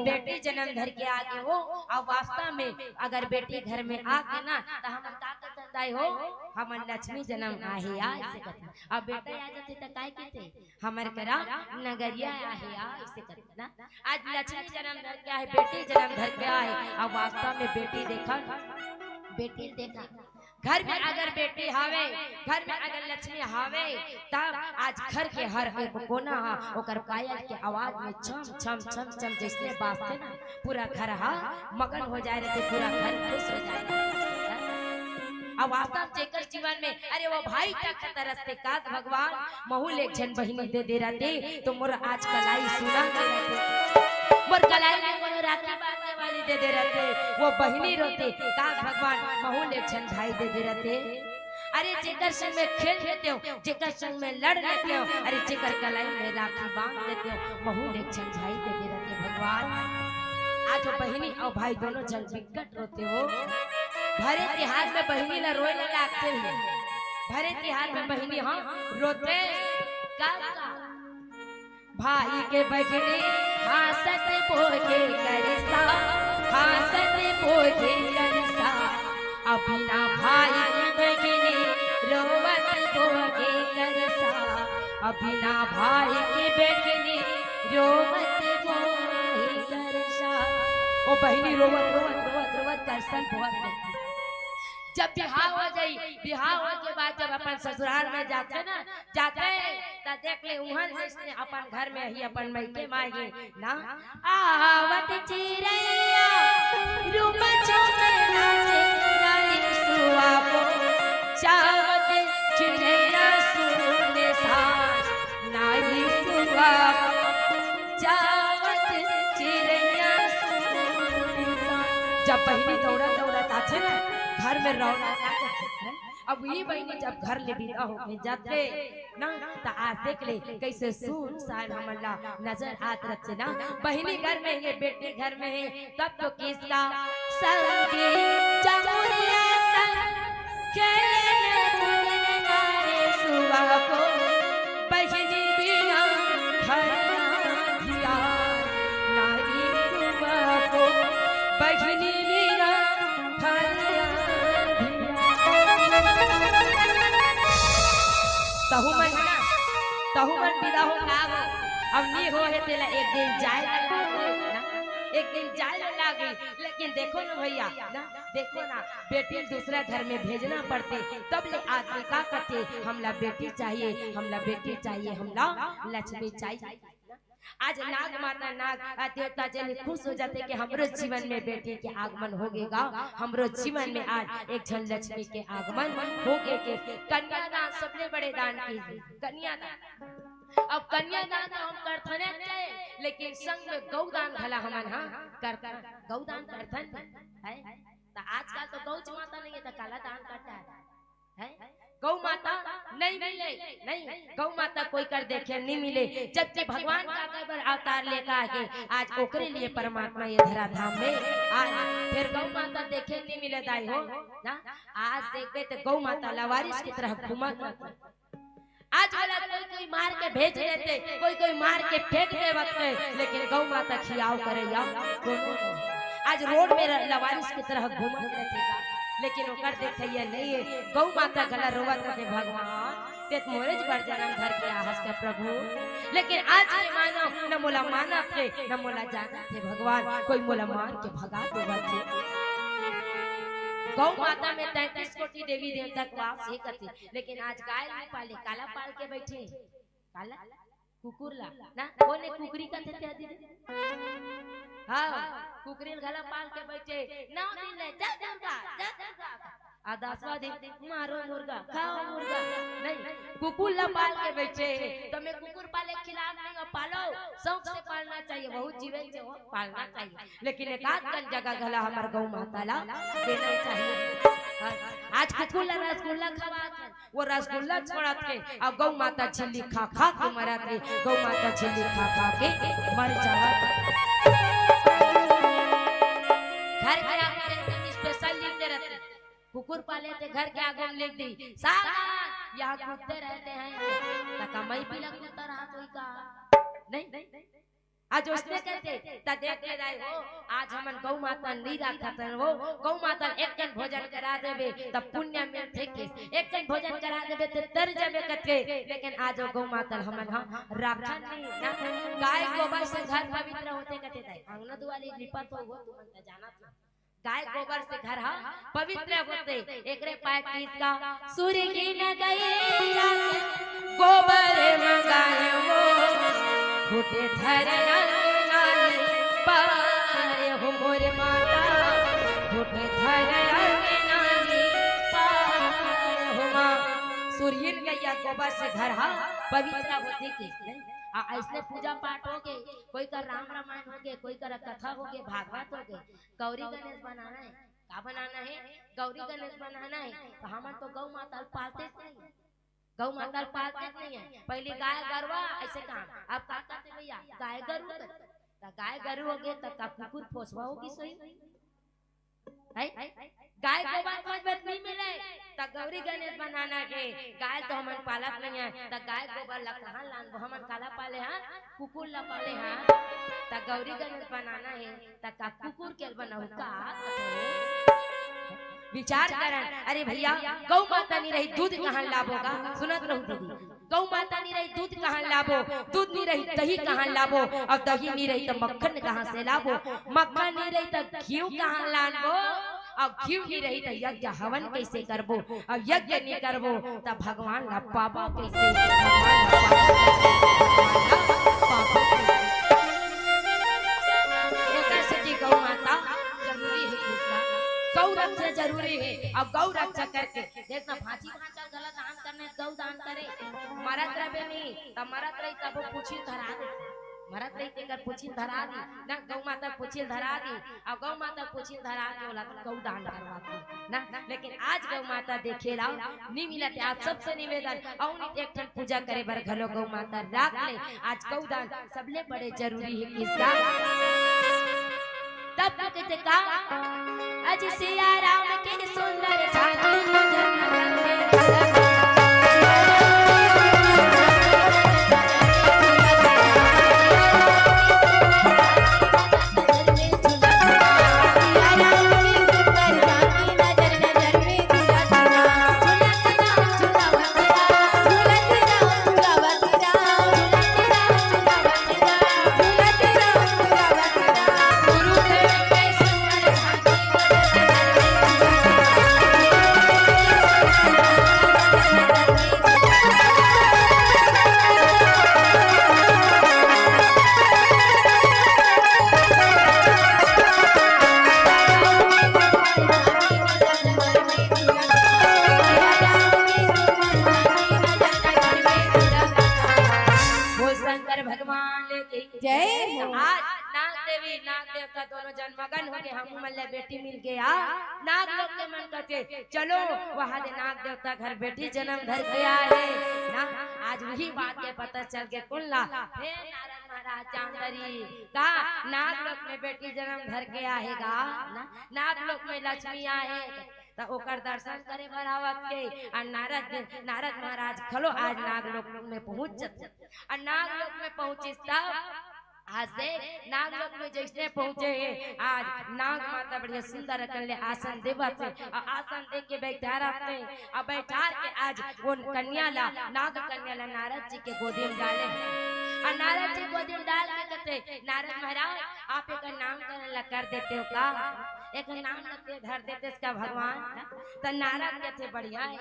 बेटी जन्म धर के आगे हो। अब वास्तव में अगर बेटी घर में आगे ना, त हमन का कहथन दाई हो, हमन लक्ष्मी जन्म आहे आ, ऐसे कहथन। अब बेटा आ जाथे त काय कहथे, हमर करा नगरिया आहे आ, ऐसे कहथन ना। आज लक्ष्मी जन्म धर के आहे, बेटी जन्म धर के आहे। अब वास्तव में बेटी देखन, बेटी देखन, घर में अगर बेटी हावे, घर में अगर लक्ष्मी हावे, तब आज घर के हर एक कोना हा ओकर पायल के आवाज में छम छम छम छम जैसने बाजथे ना, पूरा घर हा मगन हो जाए रहिथे, पूरा घर खुश हो जाए रहिथे। अब वास्तव जेकर जीवन में, अरे वो भाई तक तरसथे, काश भगवान महू ले एक झन बहिनी दे दे रहते, तो मोर आज कलाई सुना दे रहते, मोर कलाई में कोनो राखी बांधने वाली दे दे रहते, वो बहिनी रोथे, काश भगवान महू ले एक झन भाई दे दे रहते। अरे जेकर संग में खेल लेते हो, जेकर संग में लड़ लेते हो, अरे जेकर कलाई में राखी बांध लेते हो, महू ले एक झन भाई दे दे रहते भगवान। आज वो बहिनी अउ भाई दोनों झन बिकट रोथे हो। भरे तिहार में बहिनी ला रोए ला लागथे हो। भरे तिहार में बहिनी, हाँ, रोथे। का, का? भाई के बहिनी हाँसत बोले करसा, हाँसत बोले करसा, अब बिना भाई के बहिनी रोवत बोले करसा, अब बिना भाई के बहिनी रोवत बोले करसा। ओ बहिनी रोवत, रोवत, रोवत, रोवत करसन बोवत रहिथे। जब बिहाव हो जाई, बिहाव होए के बाद जब अपन ससुराल में जाथे ना, जाथे, त देख ले उहन जैसने अपन घर में ही अपन मइके माय गे ना। आवत चिरैया रूप चोमे नाचे, नाई सुआ को चावत चिरैया सुने सास, नाई सुआ को चावत चिरैया सुने सास। जब बहिनी दौड़त दौड़त आथे ना, घर में रौनक आ जाथे। अब ये बहिनी जब घर ले बिदा होके जाथे ना, त आज देख ले कैसे सुनसान हमन ला नजर आत रथे ना। बहिनी घर में हे, बेटी घर में हे, तब तो किसका संगी चमुरिया संग खेले कूदे नाई सुआ को, बहिनी बिना घर अंधियार, नाई सुआ को, बहिनी बिना घर अंधियार। तहू मन ना, तहू मन बिदा हो का हो, अब नी हो हे तेला एक दिन जाए ला लागही ना, एक दिन जाए ला लागही। लेकिन देखो ना भैया ना, देखो ना, बेटी ल दूसरा घर में भेजना पड़थे, तब ले आदमी का कथे, हमला बेटी चाहिए, हमला बेटी चाहिए, हमला लक्ष्मी चाहिए। आज नाग माता, नाग, आ, देवता जन खुश हो जाथे कि हमरो जीवन में बेटी के आगमन हो गे गा, हमरो जीवन में आज एक झन लक्ष्मी के आगमन हो गे। के कन्यादान सबले बड़े दान की, कन्यादान। अब कन्यादान तो हम करथन के, लेकिन संग में गौदान घला हमन हा करथन, गौदान करथन है। त आजकल तो गौ माता नहीं है, त काला दान करता है, है? गौ माता नहीं मिले, नहीं, गौ माता कोई कर देखे नहीं मिले, जबकि भगवान का काबर अवतार लेकर आके आज ओकरे लिए परमात्मा ये धराधाम में आज फिर गौ माता देखे नहीं मिले दाई हो ना। आज देखबे तो गौ माता लवारिस की तरह घूमत रहथे। आज वाला कोई कोई मार के भेज देथे, कोई कोई मार के फेंक देवत हे, लेकिन गौ माता खियाव करइया कोनो नहीं। आज रोड में र-, लवारिस की तरह घूमत रहिथे गा, लेकिन ओकर देखइया नहीं हे। गौ माता घला रोवत रहिथे, भगवान तें त मोरेच बर जनम धर के आहस का प्रभु, लेकिन आज के मानव न मोला मानत हे, न मोला जानत हे भगवान, कोई मोला मार के भगा देवत हे। गौ माता में तैंतीस कोटि देवी देवता के वास हे कथे, लेकिन आज गाय ल पाले, काला पाल के बइठे? काला? कुकुर ला ना। कोन ए कुकरी कथे ते दीदी? हाँ, कुकरी ल घला पाल के बइठे, नौ दिन ले जय दुर्गा, जय दुर्गा। आ दसवां दिन मारो मुर्गा, खाओ मुर्गा। नहीं, कुकुर ला पाल के बइठे, त मैं कुकुर पाले के खिलाफ नहीं हूँ, पालो, शौक से पालना चाहिए, बहुत जीवन से हो, पालना चाहिए। लेकिन एक आध कन जगह घला हमर गौ माता ला देना चाहिए। हाँ, आज कुकुर ला रसगुल्ला खवात हे, वो रसगुल्ला छोड़त हे, अउ गौ माता झिल्ली खा खा के मरत हे, गौ माता झिल्ली खा खा के मर जावत हे। घर के आगे एकदम स्पेशल लिख दे रहिथे, कुकुर पाले ते घर के आगे में लिख दी, सावधान, यहाँ कुत्ते रहते हैं। त का मइपी ला कुत्ता रहत होही का? नहीं, नहीं। आज ओसने कथे, त देख ले दाई हो, आज हमन गौ माता नइ राखत हन वो, गौ माता ल एक कन भोजन करा देबे, त पुण्य मिलथे किस, एक कन भोजन करा देबे, त तर जबे कथे, लेकिन आज वो गौ माता ल हमन ह राखन नहीं ना। गाय गोबर से घर पवित्र होथे कथे दाई, अंगना दुआरी लिपत हो, वो तुमन त जानत हो। गाय गोबर से घर ह पवित्र होथे। एकरे पाय किस का, सुरगी न गई गोबर म गाय वो, फूटे धर अंगना ले पार हो मोर माता, फूटे धर अंगना ले पार हो माँ। सुरहीन गैया गोबर से घर ह पवित्र होथे किस नहीं। आ, अइसने पूजा पाठ होगे, कोई कर राम रामायण होगे, कोई कर कथा होगे, भागवत होगे, गौरी गणेश बनाना हे। का बनाना हे? गौरी गणेश बनाना हे। त हमन तो गौ माता ल पालतेच नहीं हे। गौ माता ल पालतेच नहीं हे। पहिली गाय गरवा अइसे काम, अब का करथे भैया? गाय गरु करथे। त गाय गरु होगे त का कुकुर पोसवा होगे सोई? हैं? गाय गोबर खोज बर नहीं मिले, त गौरी गणेश बनाना हे। गाय तो हमन पालत नहीं हे, त गाय गोबर ला कहाँ लानबो? हमन काला पाले हन? कुकुर ला पाले हन। त गौरी गणेश बनाना हे, त का कुकुर के बनाहू का? विचार करन। अरे भैया, गौ माता नइ रही, दूध कहाँ लाबो गा? सुनत रहू दीदी, गौ माता नइ रही, दूध कहाँ लाबो? दूध नइ रही, दही कहाँ लाबो? अउ दही नइ रही, त मक्खन कहाँ से लाबो? मक्खन नइ रही, त घीव कहाँ लानबो? अउ घीव नइ रही, त यज्ञ हवन कइसे करबो? अउ यज्ञ नइ करबो, त भगवान ला पाबो कइसे? भगवान ला पाबो कइसे? भगवान ला पाबो कइसे? एकर सेती गौ माता जरूरी हे, कृष्णा। गौ रक्षा जरूरी हे। अब गौ रक्षा करके देख ना, भांची भांचा घला दान करना हे, गौ दान करे। मरत रहे नहीं, त मरत रही तब पूछी धरा दे। मरत रही तेकर पूछी धरा दी ना, गौ माता पूछी धरा दी। अब गौ माता पूछी धरा के ओला गौ दान करवा दी ना। लेकिन आज गौ माता देखे ला नहीं मिलत हे। आप सबसे निवेदन, अउ नहीं एक ठन पूजा करे बर घलो गौ माता राख ले। आज गौ दान सबले बड़े जरूरी हे किसका। तब तो कहते का, अज सिया राम के सुंदर झांकी नजर नजर में। बोल शंकर भगवान की जय हो। आज नाग देवी, नाग देवता दोनों जन मगन होगे, हमू मन ला बेटी मिल गे। नाग लोग के मन कथे, चलो वहां दे नाग देवता घर बेटी जन्म धर के आए ना। आज वही बात के पता चल गे कोन ला, हे नारद महाराज जामदरी, का नाग लोक में बेटी जन्म धर के आहे गा ना, नाग लोक में लक्ष्मी आहे। त ओकर दर्शन करे बर आवत के, अउ नारद, नारद महाराज घलो आज नाग लोक में पहुंच जथे। अउ नाग लोक में पहुंचिस तब आज देख, नाग लोक में जइसने पहुंचे हे, आज नाग माता बढ़िया सुंदर अकन ले आसन देवत हे, अउ आसन दे के बैठा रहत हे, अउ बैठा के आज ओन कन्या ला, नाग कन्या ला नारद जी के गोदी में डाले हे। अउ नारद जी गोदी में डाल के कथे, नारद महाराज, आप एकर नामकरण ला कर देते हो का? एकर नाम ला ते धर देते का भगवान? त नारद कथे, बढ़िया हे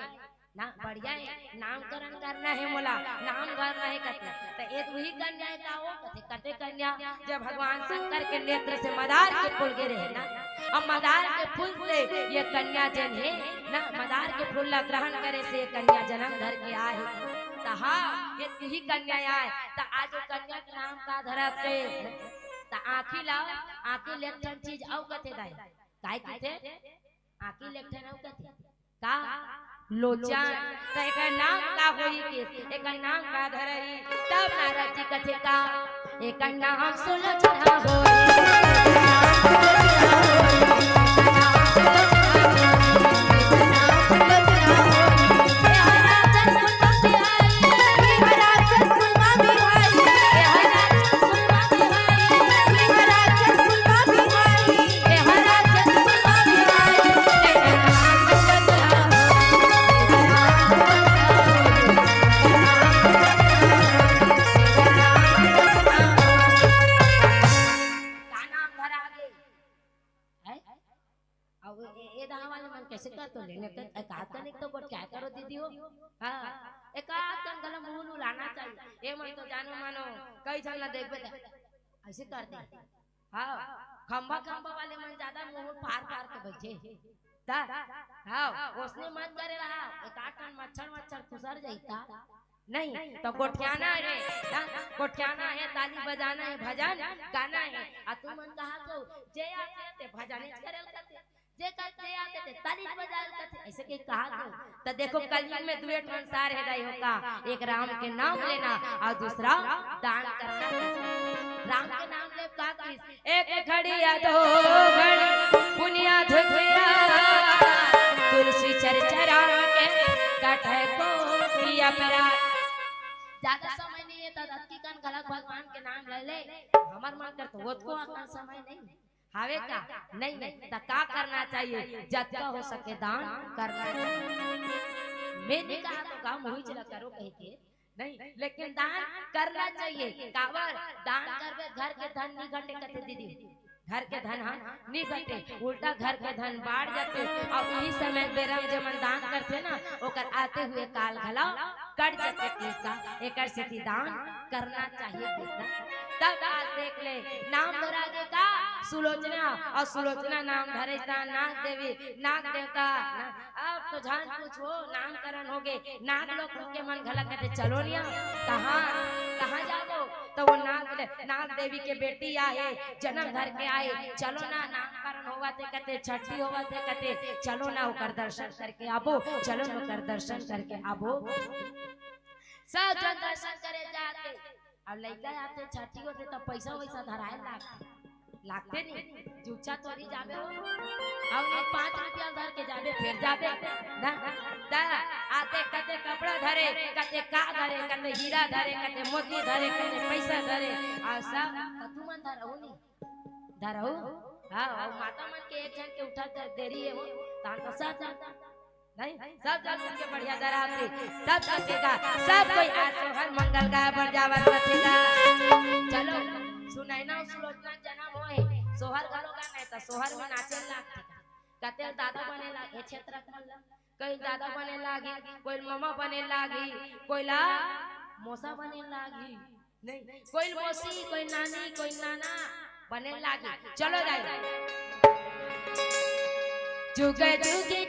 ना, बढ़िया हे, नामकरण करना हे मोला, नाम धरना हे कथे। त ए दुही कन्या हे का वो? कथे, कते कन्या? जब भगवान शंकर के नेत्र से मदार के फूल गिरे हे ना, अब मदार के फूल से ये कन्या जन हे ना, मदार के फूल ला ग्रहण करे से ये कन्या जन्म धर के आए हे। त हाँ, ए दुही कन्या आए, त आज वो कन्या के नाम का धरत हे? त आँखी ला, आँखी ले एक ठन चीज अउ कथे दाई, काय कथे? आँखी ले एक ठन अउ कथे का? लोचन। त एकर नाम का होही के? एकर नाम का धरही? तब नारद जी कथे का, एकर नाम सुलोचना होही। हाँ, एकाध कन घलो मुहूँ ल उलाना चाहिए। ए मन तो जानो मानो, कई झन ला देखबे त अइसे करथे। हाँ, खंभा खंभा वाले मन जादा मुहूँ फार फार के बइठे। त, हाँ, ओसने मत करे रहा, एकाध कन मच्छर वच्छर खुसर जाही त। नहीं, त गोठियाना हे, हाँ, गोठियाना हे, ताली बजाना हे, भजन गाना हे। अउ तुमन कहा तो, जे आथे ते भजन करे ल कथे, जे कर, जे आथे ते ताली बजाए ल कथे, अइसे कहि कहा तो। त देखो, कलयुग में दुए ठन सार हे दाई हो का, एक राम के नाम लेना अउ दूसरा दान करना। राम के नाम ले का कहिस, एक घड़ी या दो घड़ी पुनिया धुधिया, तुलसी चर्चा राम के कटै कोटि अपराध। जादा समय नइ हे त अतकी कन घलक भगवान के नाम ले ले। हमर मन कर तो ओतको अकन समय नइ हे। हावे का? नइ हे। त का करना चाहिए? जतका हो सके दान करना चाहिए। मैं नइ कहा तो का मुहिच ला करो कहिके, नहीं, लेकिन दान करना चाहिए। काबर? दान करबे, घर के धन नइ घटे कथे दीदी, घर के धन ह नइ घटे, उल्टा घर के धन बाढ़ जाथे। अउ इही समय बेरा म जेमन दान करथे ना, ओकर आते हुए काल घलो कट जाथे। किसका? एकर सेती दान करना चाहिए बेटा। तब आज देख ले, नाम धरा गे का सुलोचना, अउ सुलोचना नाम धरे त नाग देवी, नाग देवता, ना, अब तो झन पूछो, नामकरण होगे, नाग लोग के मन घला कथे, "चलो निया, कहाँ, कहाँ जाबो?" त ओ नाग ले, नाग देवी के बेटी आहे, जनम धर के आए, "चलो ना, नामकरण होवत हे," कथे, "छट्ठी होवत हे," कथे, "चलो ना, ओकर दर्शन करके आबो, चलो ना, ओकर दर्शन करके आबो।" सब झन दर्शन करे जाथे। अब लइका आथे, छट्ठी होथे, त पइसा वइसा धराए लागथे। लागथे नहीं, जुच्छा तोरी जाबे हो। अब नहीं, पाँच रुपया धर के जाबे, फेर जाबे। ना, त आथे कते कपड़ा धरे, कते का धरे, कते हीरा धरे, कते मोती धरे, कते पइसा धरे। अउ सब, त तुमन धरहू नहीं। धरहू? हाँ, अउ माता मन के एक झन के उठा दे, देरी हे हो, तान तो सब झन नहीं, सब झन मिलके बढ़िया धराथे। तब कथे का, सब कोई आज सोहर मंगल गाय बर जावत कथे का। चलो, सुनैना अउ सुलोचना जनम होए, सोहर घलो गाना हे, त सोहर में नाचे लागथे का। कते दादा बने लागे, क्षेत्र के मन ला। कोई दादा बने लागी, कोई ममा बने लागी, कोई ला मोसा बने लागी। नहीं, कोई मौसी, कोई नानी, कोई नाना बने लागी। चलो दाई। जुग जुग जिए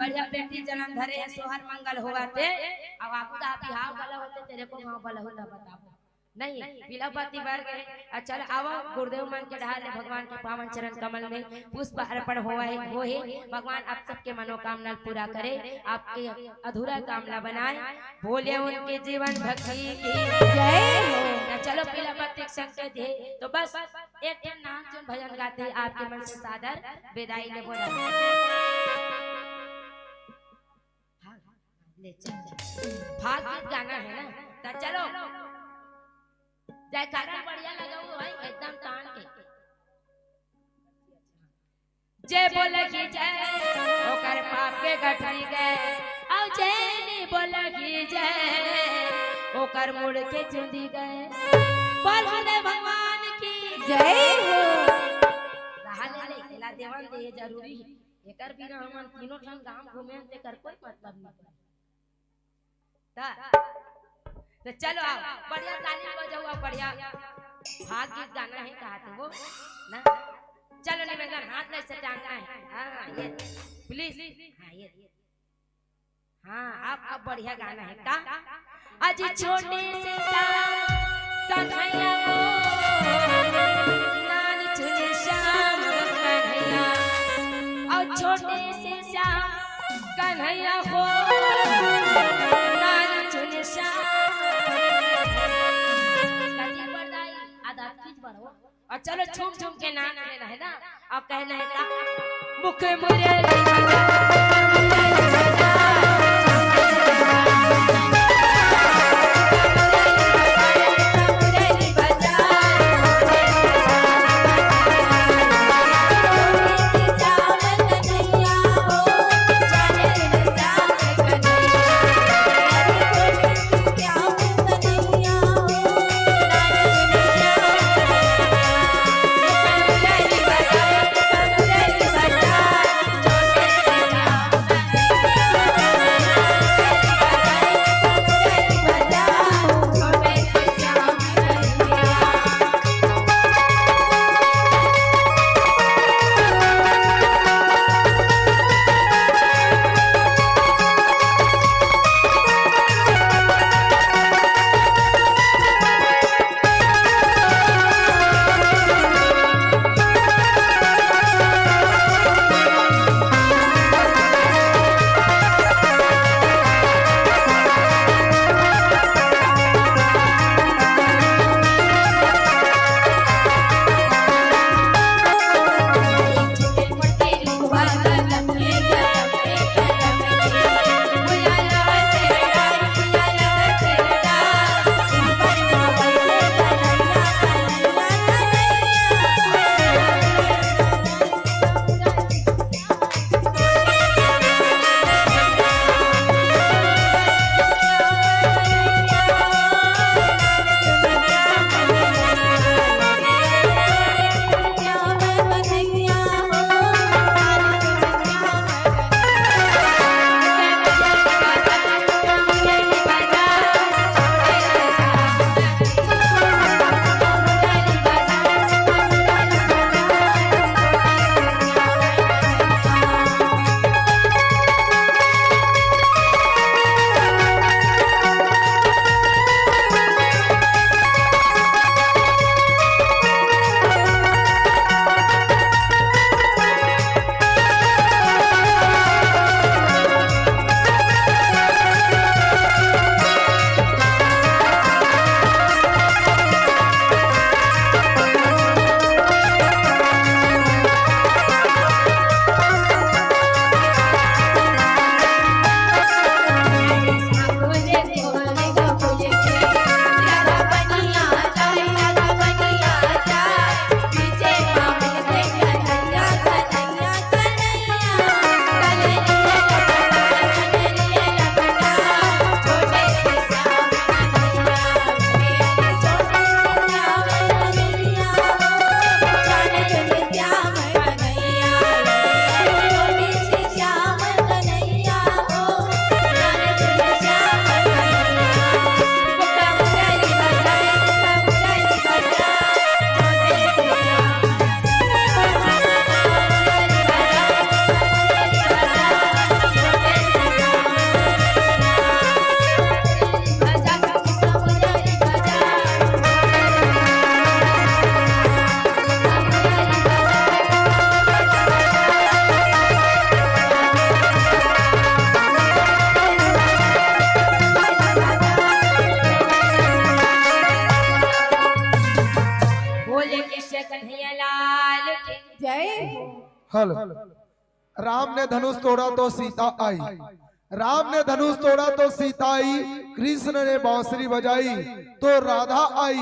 बढ़िया बेटी जन्म धरे हे, सोहर मंगल होवत हे। अब आगू दा बिहाव वाला होथे, तेरे को गाँव वाला होता बताबो। नहीं, पीला पत्ती बर गे। अच्छा, चल, आवो, गुरुदेव मन के डहार ले भगवान के पावन चरण कमल में पुष्प अर्पण होवा हे, हो हे। भगवान आप सबके मनोकामना पूरा करे, आपके अधूरा कामना बनाए। बोले उनके जीवन भक्ति की जय हो। चलो, पीला बत्ती के संकेत दे, तो बस एक ठन नाम चुन भजन गाते आपके मन से सादर विदाई लेबो। हाँ, ले चल, चल। भाग गीत गाना है ना, तो चलो। जयकारा बढ़िया लगा हुआ भाई, एकदम तान के। जे बोलही जय, ओकर पाप के गठरी गए, अउ जे नी बोलही जय, ओकर मुड़ के चुंदी गए। बोल गुरुदेव भगवान की जय हो। रहा ले ले, एला देवन दे, ये जरूरी है। एकर बिना हमन तीनों ठन गांव घूमे हन, तेकर कोई मतलब नहीं। त, तो चलो आओ, बढ़िया ताली बजाओ, आओ, बढ़िया भाग गीत गाना है, कहा थे वो ना। चलो निवेदन, हाथ में से टांगना है। हाँ, ये, प्लीज। हाँ, ये, हाँ, अब, अब बढ़िया गाना है का? अजी छोटे से श्याम कन्हैया हो, नान चुने श्याम कन्हैया, और छोटे से श्याम कन्हैया हो, नान चुने श्याम। कति बढ़ जाई, आधा खींच बढ़ो। और चलो झूम झूम के नाम लेना है ना, और कहना है का? मुख मुरली लाल की जय हो। हेलो। राम ने धनुष तोड़ा तो सीता आई, राम ने धनुष तोड़ा तो सीता आई, कृष्ण ने बांसुरी बजाई तो राधा आई।